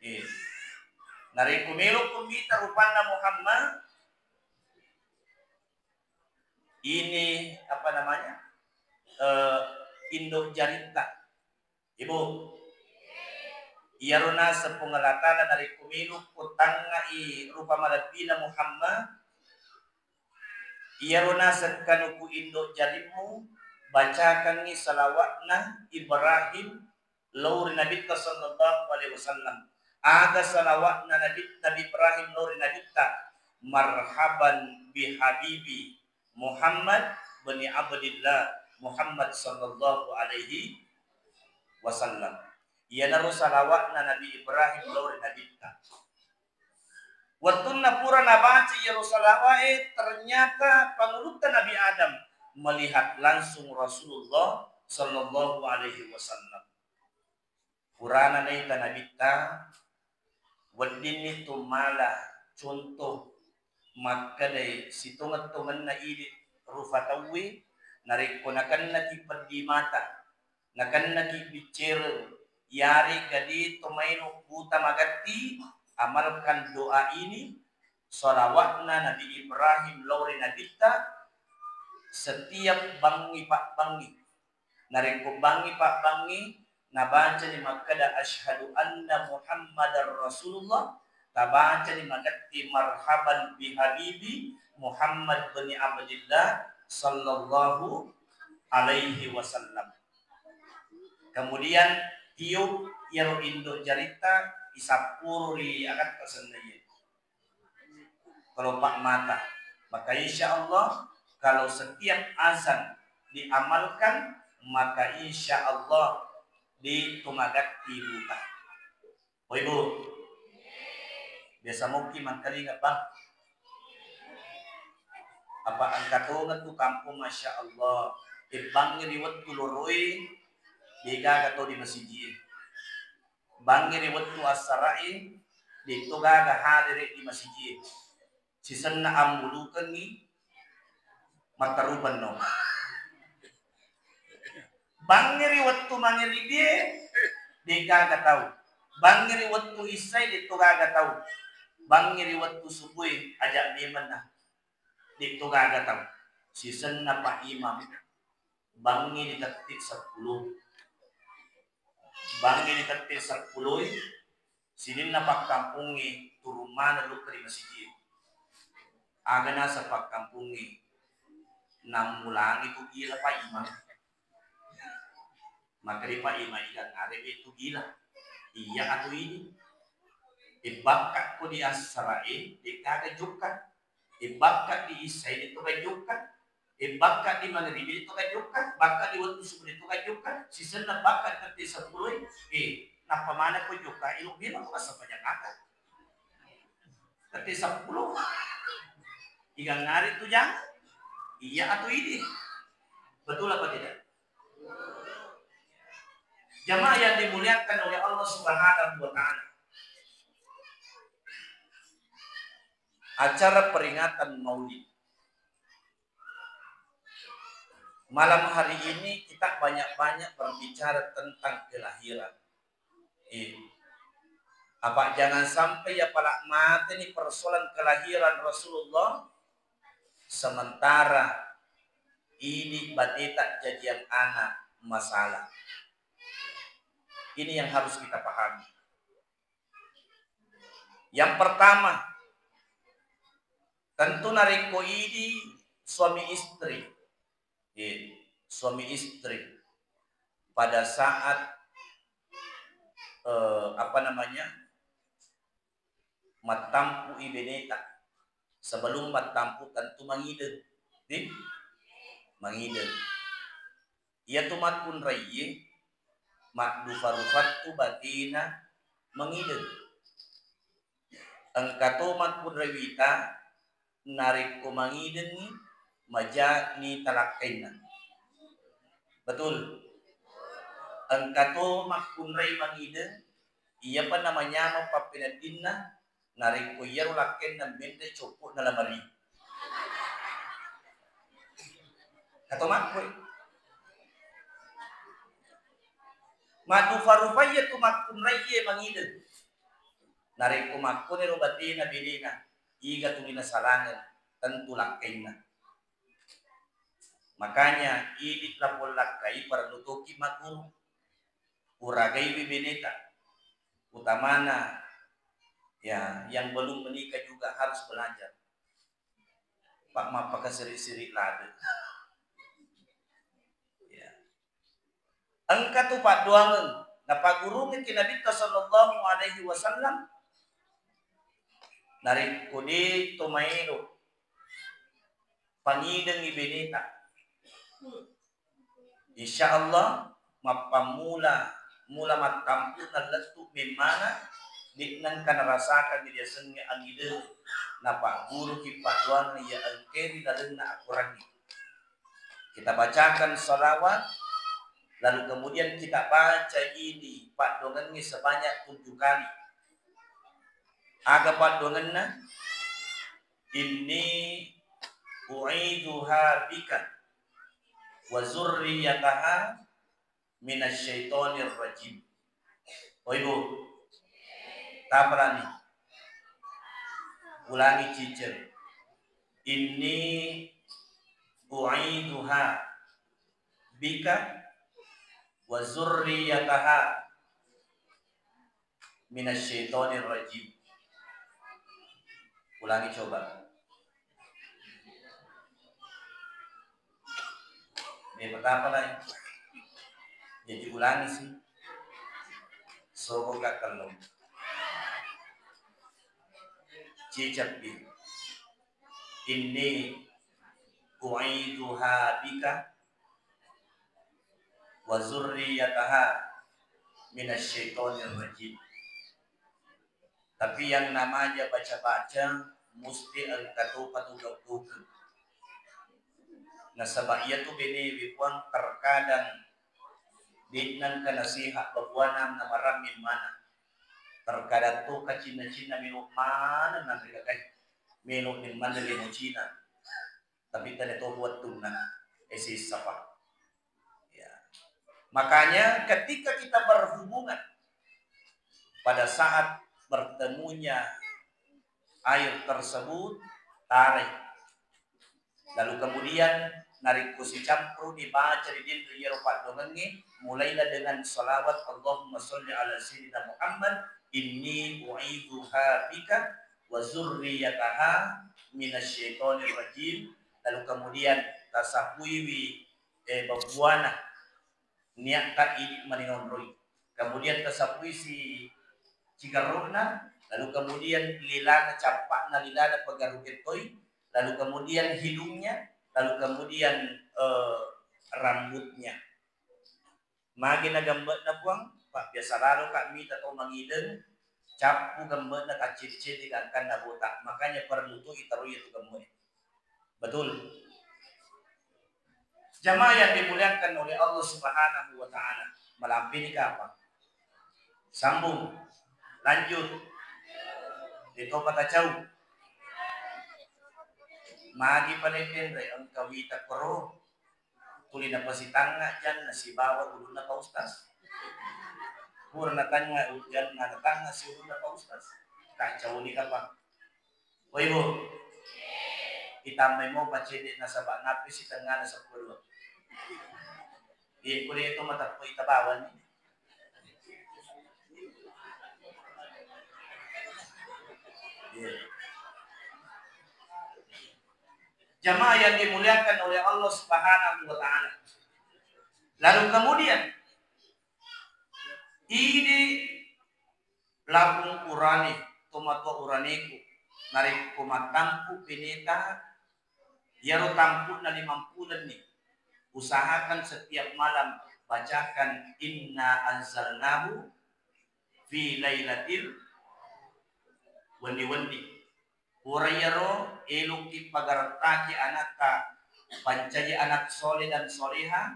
eh, narekko melokku mita rupanna Muhammad, ini apa namanya, eh, indo jaritta." Ibu, Iyaro naseng Puang Allah Ta'ala narekko melokko tangngai rupa malebbina Muhammad, iyaro naseng kanuku indo jarimmu, bacakangngi salawatna Ibrahim lao ri Nabitta sallallahu alaihi wasallam. Aga salawatna Nabi, Nabi Ibrahim lao ri Nabitta? Marhaban bi habibi Muhammad bani Abdillah Muhammad sallallahu alaihi wasallam. Iyanaro salawatna Nabi Ibrahim lao ri Nabitta. Wettunna pura nabaca iyaro salawa'e, ternyata pangulutta Nabi Adam melihat langsung Rasulullah sallallahu alaihi wasallam. Purana naita Nabitta, weddinni tu mala contoh makkedai sitongeng-tongenna idi rufa tauwe, narekko nakennaki peddi mata, nakennaki biccereng, yarega de to maelo buta magatti, amalkan doa ini, salawatna Nabi Ibrahim lao ri Nabitta, setiap bangngi pabbangngi. Narekko bangngi pabbangngi, nabacani makkeda, "Asyhadu anna Muhammadar Rasulullah," tabacani magatti, "Marhaban bi habibi Muhammad bin Abdillah sallallahu alaihi wasallam." Kemudian tiup iyaro indo jaritta, isappuru ri agatta sennaye. Kelopak mata. Maka insya Allah, kalau setiap azan diamalkan, maka insya Allah ditumagatti buta. Oh, Ibu, biasa mungkin mangkalinga, Bang. Apa engka tongeng tu kampung, Masya Allah. Ebbangngi ri wettu loroi, degaga tau di masiji. Bangngi ri wettu assarae, de'to gaga hadere di masiji. Sisenna ammulukengngi matterupenno. Bangngi ri wettu mangeribie, de'gaga tau. Bangngi ri wettu issae, de'to gaga tau. Bangngi ri wettu subue, aja' memenna, de'to gaga tau. Sisenna Pak Imam, bangngi di tetti seppulo. Bangngi di tetti seppulo, sininna pakkampungnge turung maneng lokka ri masiji. Aga naseng pakkampungnge, nammulangi tu gila Pak Imam. Maka ri Pak Imam, iga ngarebe tu gila. Iya atau ini? Ibbakka ko di assarae, de'gaga jokka. Ibbakka di issae, de'to gaga jokka. Eh, bakka di magribi itu kan jokka, bakka di wettu subuh itu kan jokka, sisenna bakka tette seppulo, eh, nappa mana ko jokka, ilo bela ko rasa panjang kata. Tette seppulo. Iga ngari tu jang? Iya atau ini? Betul apa tidak? Jamaah yang dimuliakan oleh Allah Subhanahu wa Ta'ala. Acara peringatan Maulid. Malam hari ini kita banyak-banyak berbicara tentang kelahiran. Eh. Apa jangan sampai ya pala mate ni persoalan kelahiran Rasulullah, sementara ini bateta jadian anak masalah. Ini yang harus kita pahami. Yang pertama, tentu narekko idi suami istri, eh, suami istri pada saat, eh, apa namanya, mattampu'i beneta, sebelum mattampu tentu mangideng, eh, mangideng. Iyatu makkunraiye maddufa-rufattu batena mangideng. Engka to makkunrai wita narekko mangidengngi majani talakkainna. Betul. Engka to makkunrai mangideng, iyapa namanyameng pappeneddinna, narekko iyaro lakkainna menre coppo'na lamari. Kato makkoi. Maddufa-rufai iyatu makkunraiye mangideng. Narekko makkoniro batena benena, iga tuli nasalangeng, tentu lakkainna. Makanya, idi lapong lakkai parellu toki magguru. Uragaiwi beneta. utamana ya yang belum menikah juga harus belajar. Pak mappakasiri-siri lade. Ya. Engka tu paddoangeng napaggurungeng ki Nabitta sallallahu alaihi wasallam, narekko de to maelo pangidengi beneta, insya Allah mappammula mula mattampu'na lettu memmana, de'na engka narasakangngi riasengnge angideng, napagguruki paddoangeng iya engkae ri lalenna akorangnge. Kita bacakan salawat, lalu kemudian kita baca ini paddoangengnge sebanyak tujuh kali. Aga paddoangenna? Inni u'idzuha bika wa dzurriyyataha minasyaitonir rajim. Oh, Ibu, taparani. Ulangi, Cicer. Inni u'idzuha bika wa dzurriyyataha minasyaitonir rajim. Ulangi coba. Ini pertama lah. Jadi ulangi sih. Sobo ka kellong. Cicappi. Inni u'idzuha bika wa dzurriyyataha minasyaitonir rajim. Tapi yang namanya baca-baca musti engka topa tu gau-gaukeng. Nasaba iyatu benewe, Puang, terkadang de'na engka nasihat babuana namarammi mana. Terkadang tu kacinna-cinna melo maneng nanre kakai. Melo ni manre mocina. Tapi tania to wettunna, eh, sessa, Pak. Ya. Makanya ketika kita berhubungan, pada saat bertemunya air tersebut, tarai. Lalu kemudian narekko sicampuru dibaca ri dinri iyaro paddoangengnge, mulailah dengan salawat Allahumma sholli ala sayyidina Muhammad, inni u'idzuha bika wa dzurriyyataha minasyaitonir rajim. Lalu kemudian tasapuiwi, eh, babuana, niatta idi maninonroi. Kemudian tasapui si cigarrona, lalu kemudian lilana, cappa'na lilana pegarru kettoi, lalu kemudian hidungnya, lalu kemudian, eh, rambutnya. Magi nagamme'na, Puang? Pak, biasa lalo ka mita tau mangideng, cappu gamme'na, tacceddi-ceddi gangkanna botak. Makanya perlu tu itaroi tu gamme'e. Betul. Jamaah yang dimuliakan oleh Allah Subhanahu wa Ta'ala, malampe ni kapang. Sambung. Lanjut. Detopa tacau. Magi panenre engka wita koro. Tuli napasitangnga janna sibawa ulunna Pak Ustaz. Pura natangnga janna, natangnga si ulunna Pak Ustaz. Kacau ni kapang. Woi, Bu. Itambai mopa cedde nasaba nappi sitengngana seppulo dua. Iya, kuliah itu mata pui tabawani. Iya. Jamaah yang dimuliakan oleh Allah Subhanahu wa Ta'ala. Lalu kemudian, idi lapung urane, tomatoa uraneku, narekko mattampu beneta, iyaro tampu'na limampulenni, usahakan setiap malam bacakan inna anzalnahu fi lailatil wenni-wenni. Pura iyaro, eloki pagarettaki anatta, pancaji anak soleh dan soleha,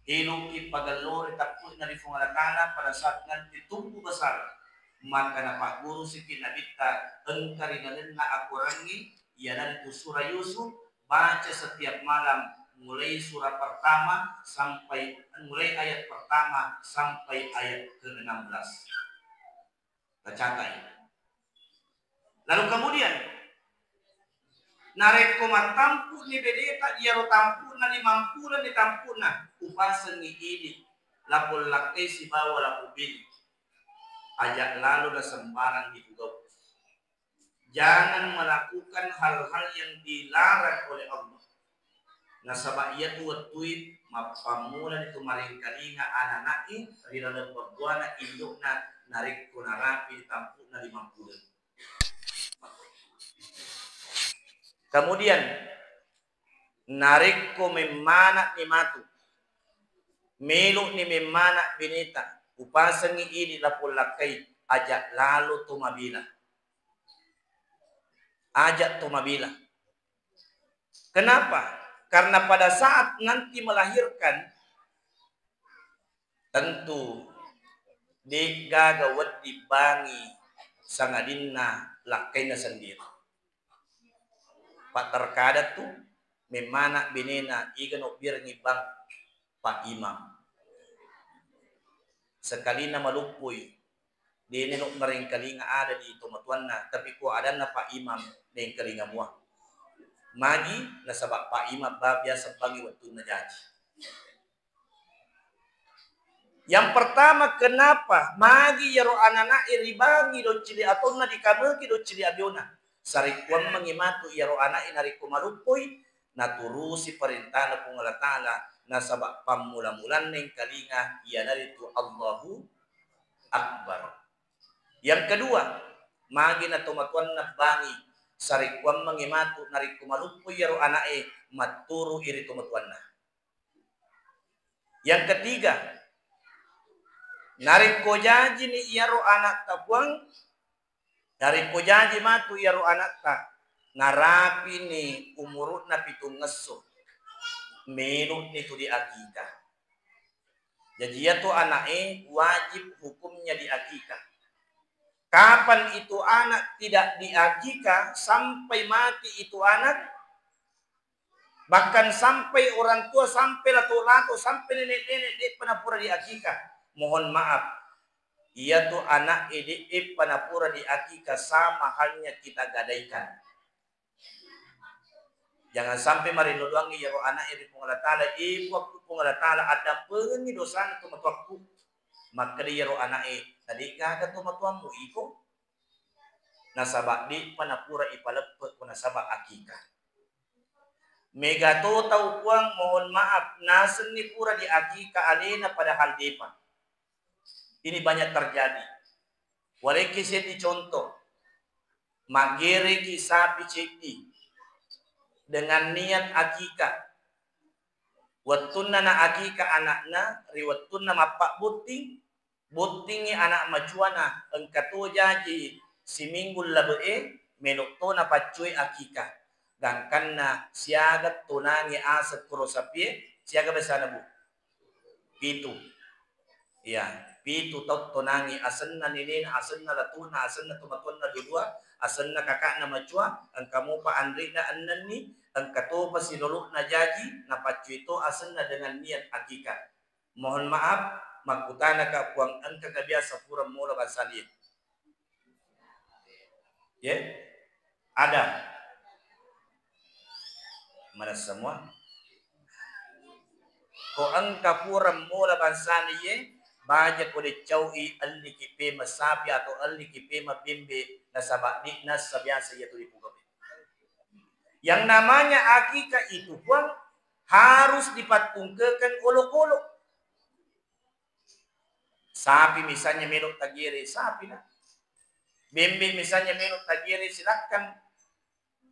eloki pagellori tappu'na ri Puang Allah Ta'ala pada saat nanti tumbuh besar. Maka napaggurusiki Nabitta engka ri lalenna akorangnge, iyanaritu surah Yusuf, baca setiap malam mulai surah pertama sampai, mulai ayat pertama sampai ayat keenam belas. Tacatai. Lalu kemudian, narekko mattampu'ni bedeta, iyaro tampu'na limampulenni tampu'na, upasengngi idi lapong lakkai sibawa lapong bini. Aja lalo na sembarang dipugau. Jangan melakukan hal-hal yang dilarang oleh Allah. Nasaba iyatu wettui mappammulani tu maringkalinga anana'e ri laleng babbuana indo'na narekko narapi tampu'na limang uleng. Kemudian, narekko memmana'ni matu, melo'ni memmana' bineta, upasengngi idi lapong lakkai, aja lalo to mabela. Aja to mabela. Kenapa? Karena pada saat nanti melahirkan, tentu de'gaga wedding bangi sangadinna lakkainna sendiri. Pak terkadang tu memmana' benena, iga nobbirengngi bang Pak Imam. Sekalina maluppui, dene lo marengkalinga ada di tomatoanna, tapi ko adanna Pak Imam, nengkalinga mua. Magi, nasaba Pak Imam ba biasa bangi wettunna jaji. Yang pertama, kenapa magi iyaro anana'e ribangi doccili atonna dikameki doccili abiona? Sarekkuammengngi matu iyaro ana'e narekko maluppoi, naturusi parentana Puang Allah Ta'ala, nasaba pammula-mulanna engkalinga iyanaritu Allahu Akbar. Yang kedua, magi na tomatoanna bangi, sarekkuammengngi matu narekko maluppoi iyaro ana'e, matturu'i ri tomatoanna. Yang ketiga, narekko jajini iyaro ana'ta Puang, narekko jaji matu iyaro ana'ta, narapini umuru'na pitungngesso, melo'ni tu diakikah. Jaji iyatu ana'e wajib hukumnya diakikah. Kapan itu anak tidak diakikah sampai mati itu anak, bahkan sampai orang tua, sampai lato-lato, sampai nenek-nenek, de'pa napura diakikah. Mohon maaf, iyatu ana'e de'pa napura diakikah sama halnya kita gadaikan. Jangan sampai marinnodoangngi iyaro ana'e ri Puang Allah Ta'ala, eh, Puakku Puang Allah Ta'ala, addampengengngi dosana tomatoakku. Makkeda iyaro ana'e, nade'gaga tomatoammu iko. Nasaba de'pa napura ipaleppe ko nasaba akikah. Mega to tau Puang, mohon maaf, nasenni pura diakikah alena padahal de'pa. Ini banyak terjadi. Walekki seddi contoh. Maggereki sapi ceddi dengan niat akikah. Wettunna na akikah ana'na, ri wettunna mappabbotting, bottingngi anak macuana, engka to jaji siminggu labe'e, melo to napaccue akikah. Gangkanna siaga tonangi aseng koro sapie, siaga biasana, Bu? Pitu. Iya, pitu tau tonangi asenna nenena, asenna latuna, asenna tomatoanna dua-dua, asenna kakakna macua, engka mopa anrena ennenni, engka topa silolo'na jaji, napaccue to asenna dengan niat akikah. Mohon maaf, makkutanaka Puang, engkaka biasa pura mola bangsana iye? Ye? Ada? Mana semua? Ko engka pura mola bangsana iye, baja ko decau'i elliki pema sapi atau elliki pema bembe, nasaba de'na sabiasa iyatu dipugawe. Yang namanya akikah itu, Puang, harus dipattungkekeng olokolo. Sapi misalnya melo tagere, sapi na. Bembe misalnya melo tagere, silakan.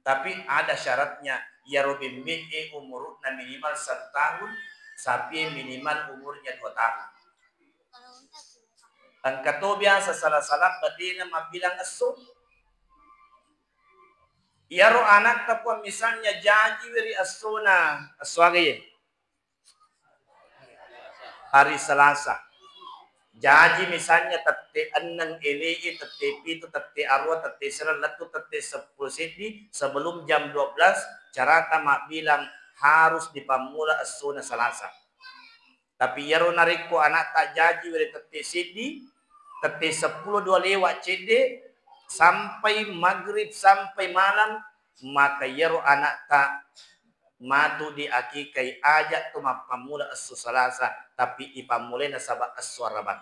Tapi ada syaratnya, iyaro bembe e umuru'na minimal satu tahun, sapi e minimal umurnya dua tahun. Engka to biasa sala-sala batena mabbilang esso. Iyaro anakta Puang misalnya jajiwi ri essona, esso aga iye? Hari Selasa. Jaji misalnya tette enneng ele'e, tette pitu, tette arua, tette sella, lettu tette seppulo seddi, sebelum jam dua belas, carata mabbilang harus dipammula essona Selasa. Tapi iyaro narekko anakta jaji were tette seddi, tette seppulo dua lewat cedde, sampai maghrib, sampai malam, maka iyaro anakta matu diakikai, aja to mappammula esso Selasa, tapi ipammulai nasaba esso Arabang.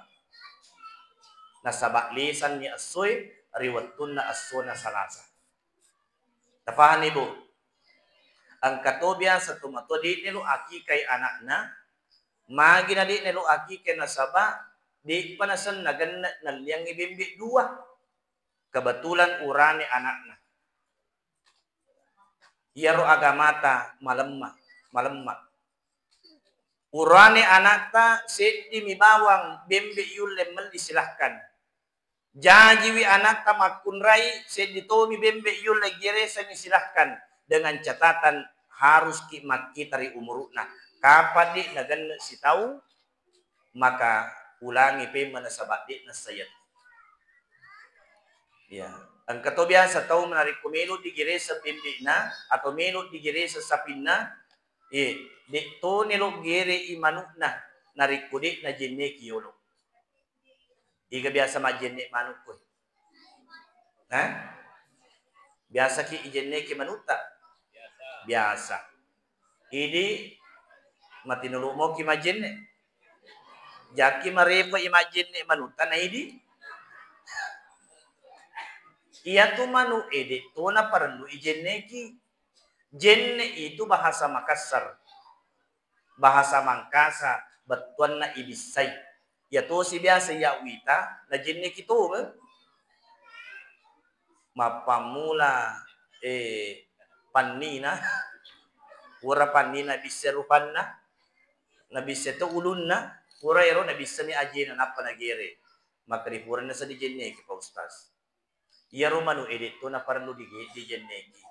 Nasaba lisanni essoe ri wettunna essona Salasa. Tapahanni, Bu? Engka to biasa tomatoa de'na lo akikai anakna, magi na de'na lo akikai nasaba de'pa nasenna genne nalliangngi bembe dua. Kebetulan urane anakna. Iyaro agamata malemma, malemma. Urane anakta seddimi bawang bembe yulle melli, silahkan. Jajiwi anakta makkunrai, seddi tomi bembe yulle geresengi, silahkan, dengan catatan haruski makkita ri umuru'na. Kapang di nagenne sitaung, maka ulangi pemma nasaba de nassayat. Ya, engka to biasa tau narekko melo digereseng bembe'na atau melo digereseng sapinna, eh, de to nelo gerei manukna narekko de najenneki yolo. Iga biasa majjenne manukku? Hah? Biasaki ijenneki manutta? Biasa. Idi matinulu moki majjenne. Jaki marepa i majjenne manutta na idi. Iyatu manu ede to naparellu ijenneki. Jenne itu bahasa Makassar. Bahasa Mangkasa, bettuanna ibissai. Iya tosi biasa iya uwita, najenneki tongeng. Mappammula, eh, pannina, pura pannina bisse rupanna, nabisse to ulunna, pura ero nabissani ajena, nappa nagere. Maka dipurana sa dijenneki, Pak Ustaz. Iyaro manu ede to naparellu dige-, dijenneki.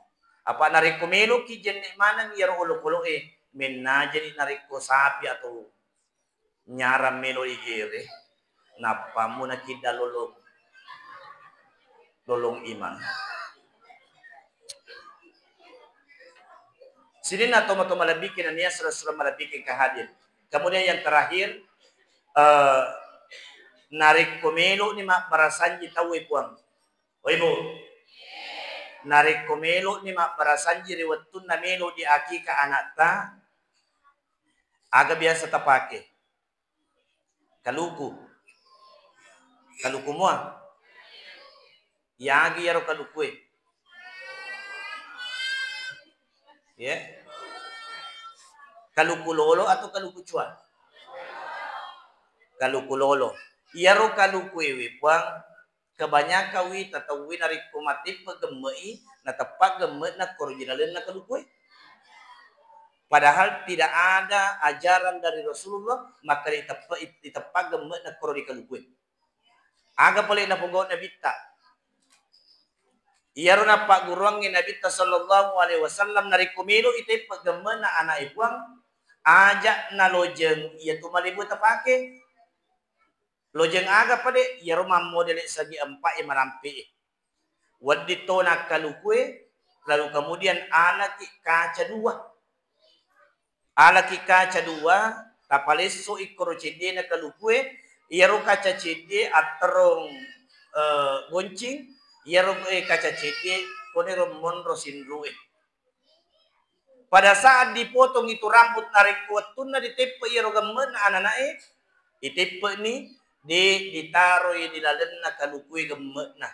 Apa narekko meloki jenne maneng iyaro olokolo'e, mennajani narekko sapi atau nyarang melo igere, nappamu nakidda lolong, lolong imang. Sininna tomatoa malebbiki nennia sura-sura malebbiki engka hadir. Kemudian yang terakhir, eh, narekko melo'ni mabbarasanji tauwe, Puang. Oi, Bu. Narekko melo'ni mabbarasanji ri wettunna melo diakika anakta, aga biasa tapake? Kaluku. Kaluku mua? Yagi iyaro kalukue? Ye? Kaluku lolo atau kaluku cua? Kaluku lolo. Iyaro kalukuewe, Puang, kebanyakan wita tauwe narekko mateppe gemme'i, nateppa gemme'na koro ri lalenna kalukue. Padahal tidak ada ajaran dari Rasulullah makkeda iteppe-, iteppa gemme'na koro ri kalukue. Aga pole napogau Nabitta? Iyaro nappagguruangngi Nabitta sallallahu alaihi wasallam, narekko melo iteppe gemme'na ana'e Puang, aja nalojeng iyatu malebbue tapake. Lojeng aga pade? Iyaro mammodele segi empa e marampe e. Wedding to nakkalukue, lalu kemudian alaki kaca dua. Alaki kaca dua, tapalesso ikkoro ceddena kalukue, iyaro kaca cedde atterong, eh, goncing, iyaro, eh, kaca cedde koniro monro sinrue. Pada saat dipotong itu rambut, narekko wettunna diteppe iyaro gemme'na anana'e, iteppe'ni, de ditaroi di lalenna kalukue gemme'na.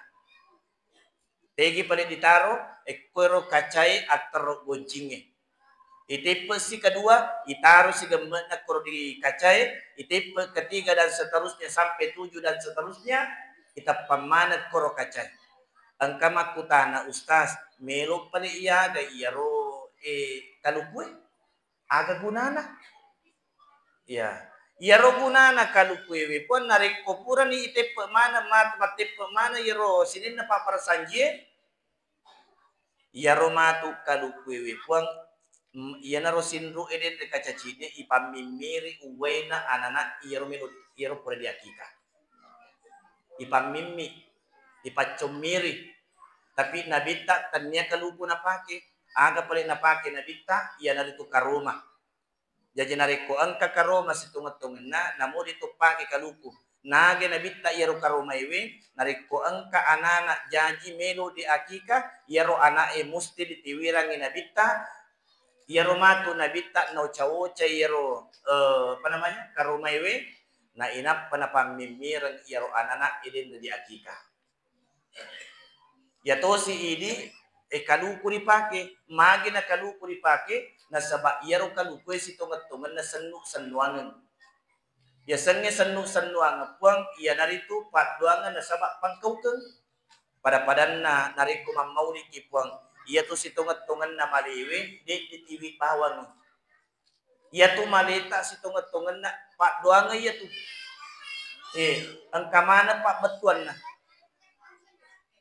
Tegi pale ditaro, ekkoero kacae atterro goncingnge. Iteppe'si kedua, itarosi gemme'na koro di kacae, iteppe ketiga dan seterusnya sampai tujuh dan seterusnya, iteppa maneng koro kacae. Engka makkutana, "Ustaz, melo pale iyaga iyaro, eh, kalukue? Aga gunana?" Iya. Iyaro gunana kalukuewe, Puang, narekko purani iteppe maneng, mat-, mateppe maneng iyaro sininna pabbarasanjie, iyaro matu kalukuewe, Puang, mm, iyanaro sinru e denre kaca cedde, ipammimmiri uwaina anana iyaro melo, iyaro pura diakika. Ipammimmi, ipaccommiri. Tapi Nabitta tennia kaluku napake. Aga pale napake Nabitta? Iyanaritu karoma. Jaji narekko engka karoma sitongeng-tongenna, namodi toppake kaluku. Nagai Nabitta iyaro karomaewe, narekko engka anana jaji melo diakika, iyaro ana'e musti ditiwirangi Nabitta, iyaro matu Nabitta naoca-oca iyaro, eh, apa namanya, karomaewe, nainappa napammimmireng iyaro anana'e denre di akika. Iyatosi idi, e, kaluku ripake, magi na kaluku ripake, nasaba iyaro kalukue sitongeng-tongenna sennu-sennuangeng. Yasengnge sennu-sennuangeng, Puang, iyanaritu paddoangeng nasaba pangkaukeng. Pada-padanna narekko mammauliki, Puang, iyatu sitongeng-tongenna malewe, de ditiwi bawangi. Iyatu maleta sitongeng-tongenna paddoangeng iyatu. Eh, engka maneng pabbettuanna.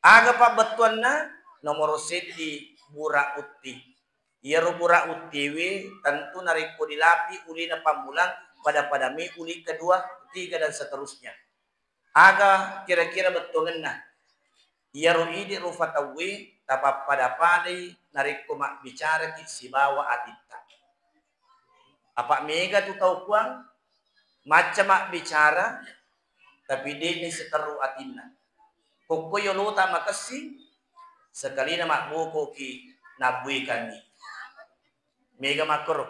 Aga pabbettuanna? Nomoro seddi, bura utti. Iyaro bura uttiwe tentu narekko dilapi ulina pammulang, pada-padami uli kedua, ketiga, dan seterusnya. Aga kira-kira bettuangenna? Iyaro idi rufa tauwe tapappada-padai narekko mabbicaraki sibawa atitta. Apa mega tu tau, Puang, macca mabbicara, tapi de'ni siterru atinna. Kokko yolota makessing, sekalina mabbokoki nabbuikangngi. Mega makkoro.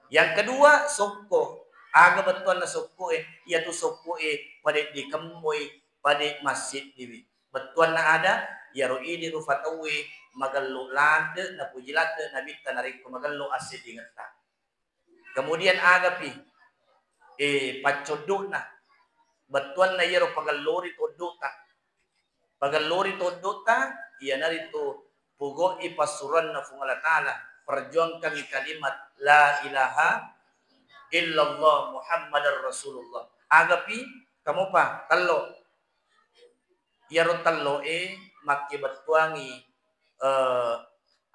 Yang kedua, sokko. Aga bettuanna sokko e? Iyatu sokko e pade dikemmoi, pade massiddiwi. Bettuanna ada, iyaro idi rufa tauwe magello ladde, napuji ladde nabitta narekko magello asseddingetta. Kemudian agapi, eh, paccoddo'na. Bettuanna iyaro pagellori toddo'ta. Pagellori toddo'ta, iyanaritu pogau'i passuroanna Puang Allah Ta'ala, perjuangkangngi kalimat la ilaha illallah Muhammadar Rasulullah. Agapi, kamopa, tello. Iyaro tello'e makkebettuangi, eh,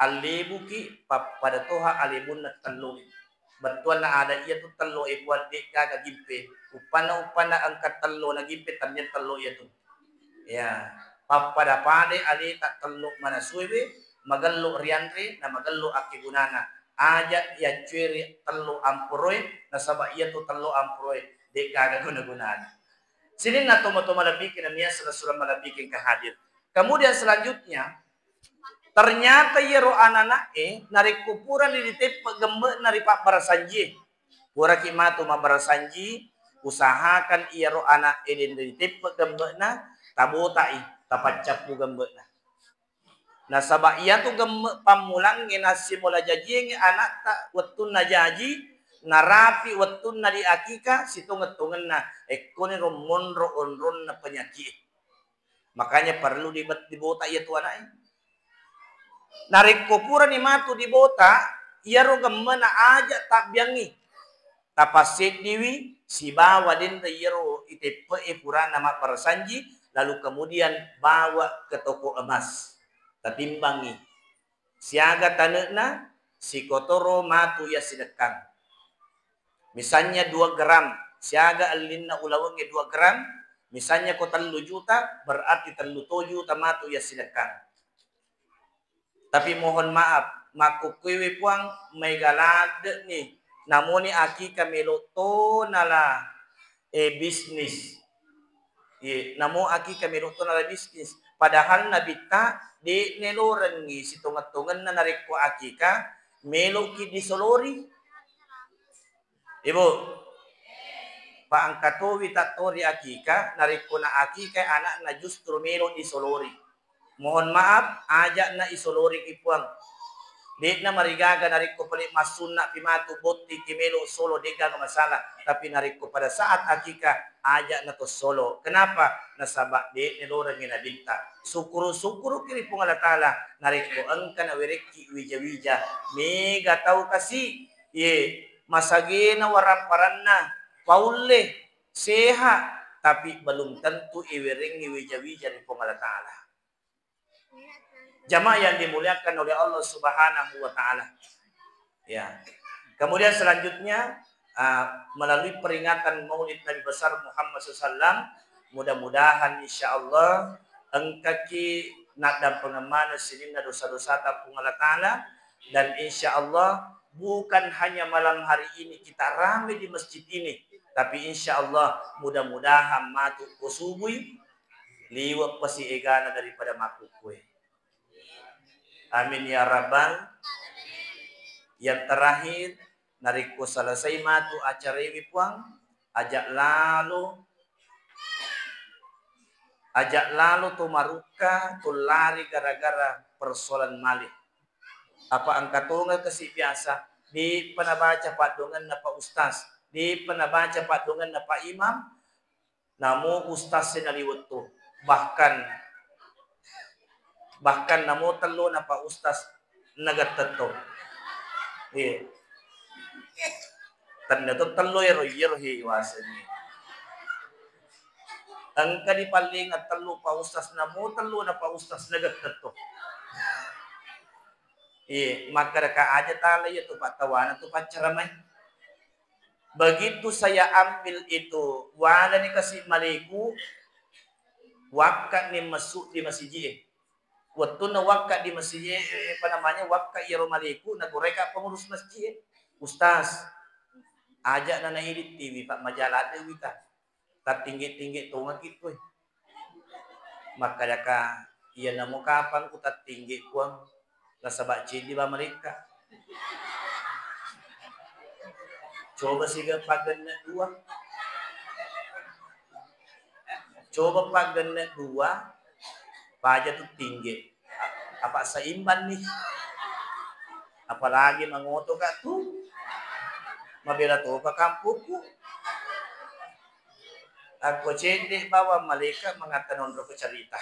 allebuki pappada toha alebunna tello'e. Bettuanna ada iyatu tello'e, Puang, de'gaga gimpe. Uppanna-uppanna engka tello na gimpe, tennia tello iyatu. Ya, pappada-padai aleta tello manasuewe, magello rianre na magello akkegunana. Aja yaccueri tello amporoe, nasaba iyatu tello amporoe de'gaga guna-gunana. Sininna tomatoa malebbiku nennia sura-sura malebbiku engka hadir. Kemudian selanjutnya, ternyata iyaro anana'e narekko purani diteppe gemme'na ri pabbarasanjie, puraki matu mabbarasanji, usahakan iyaro ana'e denre diteppe gemme'na, tabotai, tapaccappu gemme'na. Nasaba iyatu gemme pammulangnge nassimola jajiengnge ana'ta wettunna jaji, narapi wettunna di akika sitongeng-tongenna, ekkoniro monro onronna penyaki'e. Makanya perlu dibet-, dibota iyatu ana'e. Narekko purani matu dibota, iyaro gemmena aja tabbiangngi. Tapasseddiwi sibawa denre iyaro iteppe'e purana mabbarasanji, lalu kemudian bawa ke toko emas. Tatimbangngi. Siaga tane'na, sikotoro matu iya sidekkang. Misalnya dua gram, siaga ellinna ulawengnge dua gram, misalnya ko tellu juta, berarti tellu to juta matu iya sidekkang. Tapi mohon maaf, makkukkuiwi Puang, maega ladde'ni, namoni akika melo to nala, eh, bisnis. Ye, namo akika melo to nala bisnis. Padahal Nabitta de'ne lorengngi sitongeng-tongenna narekko akika meloki disolori. Ibu, pa engka towi tattori akika, narekko na akika anakna justru melo disolori. Mohon maaf, aja'na isoloriki Puang. De'na marigaga narekko pale massunna pi matu botting ki melo solo, de'gaga masalah. Tapi narekko pada saat akika, aja'na to solo. Kenapa? Nasaba de'ne lorengngi Nabitta. Sukkuru-sukkuruki ri Puang Allah Ta'ala narekko engka nawerekki wija-wija. Mega tau kasi, ye, masagena waramparanna, paulle, sehat, tapi belum tentu iwerengngi wija-wija ri Puang Allah Ta'ala. Jamaah yang dimuliakan oleh Allah Subhanahu wa Ta'ala. Ya. Kemudian selanjutnya, ah, melalui peringatan Maulid Nabi Besar Muhammad sallallahu alaihi wasallam, mudah-mudahan insya Allah engkaki naddampengeng maneng sininna dosa-dosata Puang Allah Ta'ala, dan insya Allah bukan hanya malam hari ini kita ramai di masjid ini, tapi insya Allah mudah-mudahan matu ko subui liwe' pasi egana daripada makkukkue. Amin ya rabbal. Yang terakhir, narekko selesai matu acarewe Puang, Ajak lalo, ajak lalo to marukka, to lari gara-gara persoalan male. Apa engka tonga kasi biasa, de'pa nabaca paddoangenna Pak Ustaz, de'pa nabaca paddoangenna Pak Imam, namo ustaz e naliwettu, bahkan, bahkan namo tellona Pak Ustaz nagettetto. Iya. Tenna to tello ero, iyero hi wasengngi. Engka dipallinga tellu Pak Ustaz, namo tellona Pak Ustaz nagettetto. Iya, makkadaka aja tala iya tu pattawana tu paccaramai. Begitu saya ambil itu, walani kasi maleku, wakkani massu di masiji e. Wettunna wakka di masiji e, apa namanya, wakka iyaro maleku, nagoreka pengurus masjid e, "Ustaz, aja nana idi T V, Pak, majaladde wita. Tattingge-tingge tongaki koi." Makkadaka, "Iya namo kapang ku tattingge, Puang, nasaba ceddi ba malekka." Coba siga paggenne dua. Coba paggenne dua, paja tu tingge. Apa seimbang nih. Apalagi mangoto ka tu. Mabela topa kampungku. Akko cedde bawang maleka mangatta nonroko carita.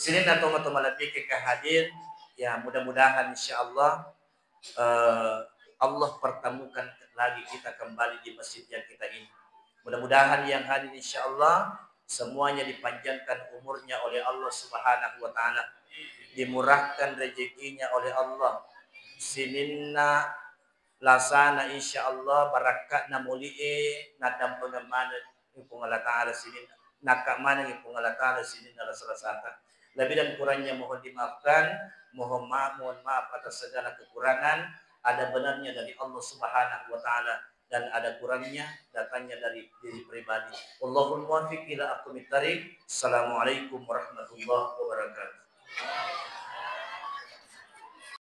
Sininna tomatoa malebbi ke hadir, ya mudah-mudahan insyaallah, eh, Allah pertemukan lagi kita kembali di masjid yang kita ini. Mudah-mudahan yang hadir insyaallah semuanya dipanjangkan umurnya oleh Allah Subhanahu wa Ta'ala, dimurahkan rezekinya oleh Allah, sininna lasana insyaallah, barakka'na moli'e, naddampengeng maneng Puang Allah Ta'ala sininna, nakka maneng Puang Allah Ta'ala sininna lasa-lasata. Lebih dan kurangnya mohon dimaafkan, mohon maaf, mohon maaf atas segala kekurangan. Ada benarnya dari Allah Subhanahu wa Ta'ala dan ada kurangnya datangnya dari diri pribadi. Wallahul muwaffiq ila aqwamit thariq. Assalamualaikum warahmatullahi wabarakatuh.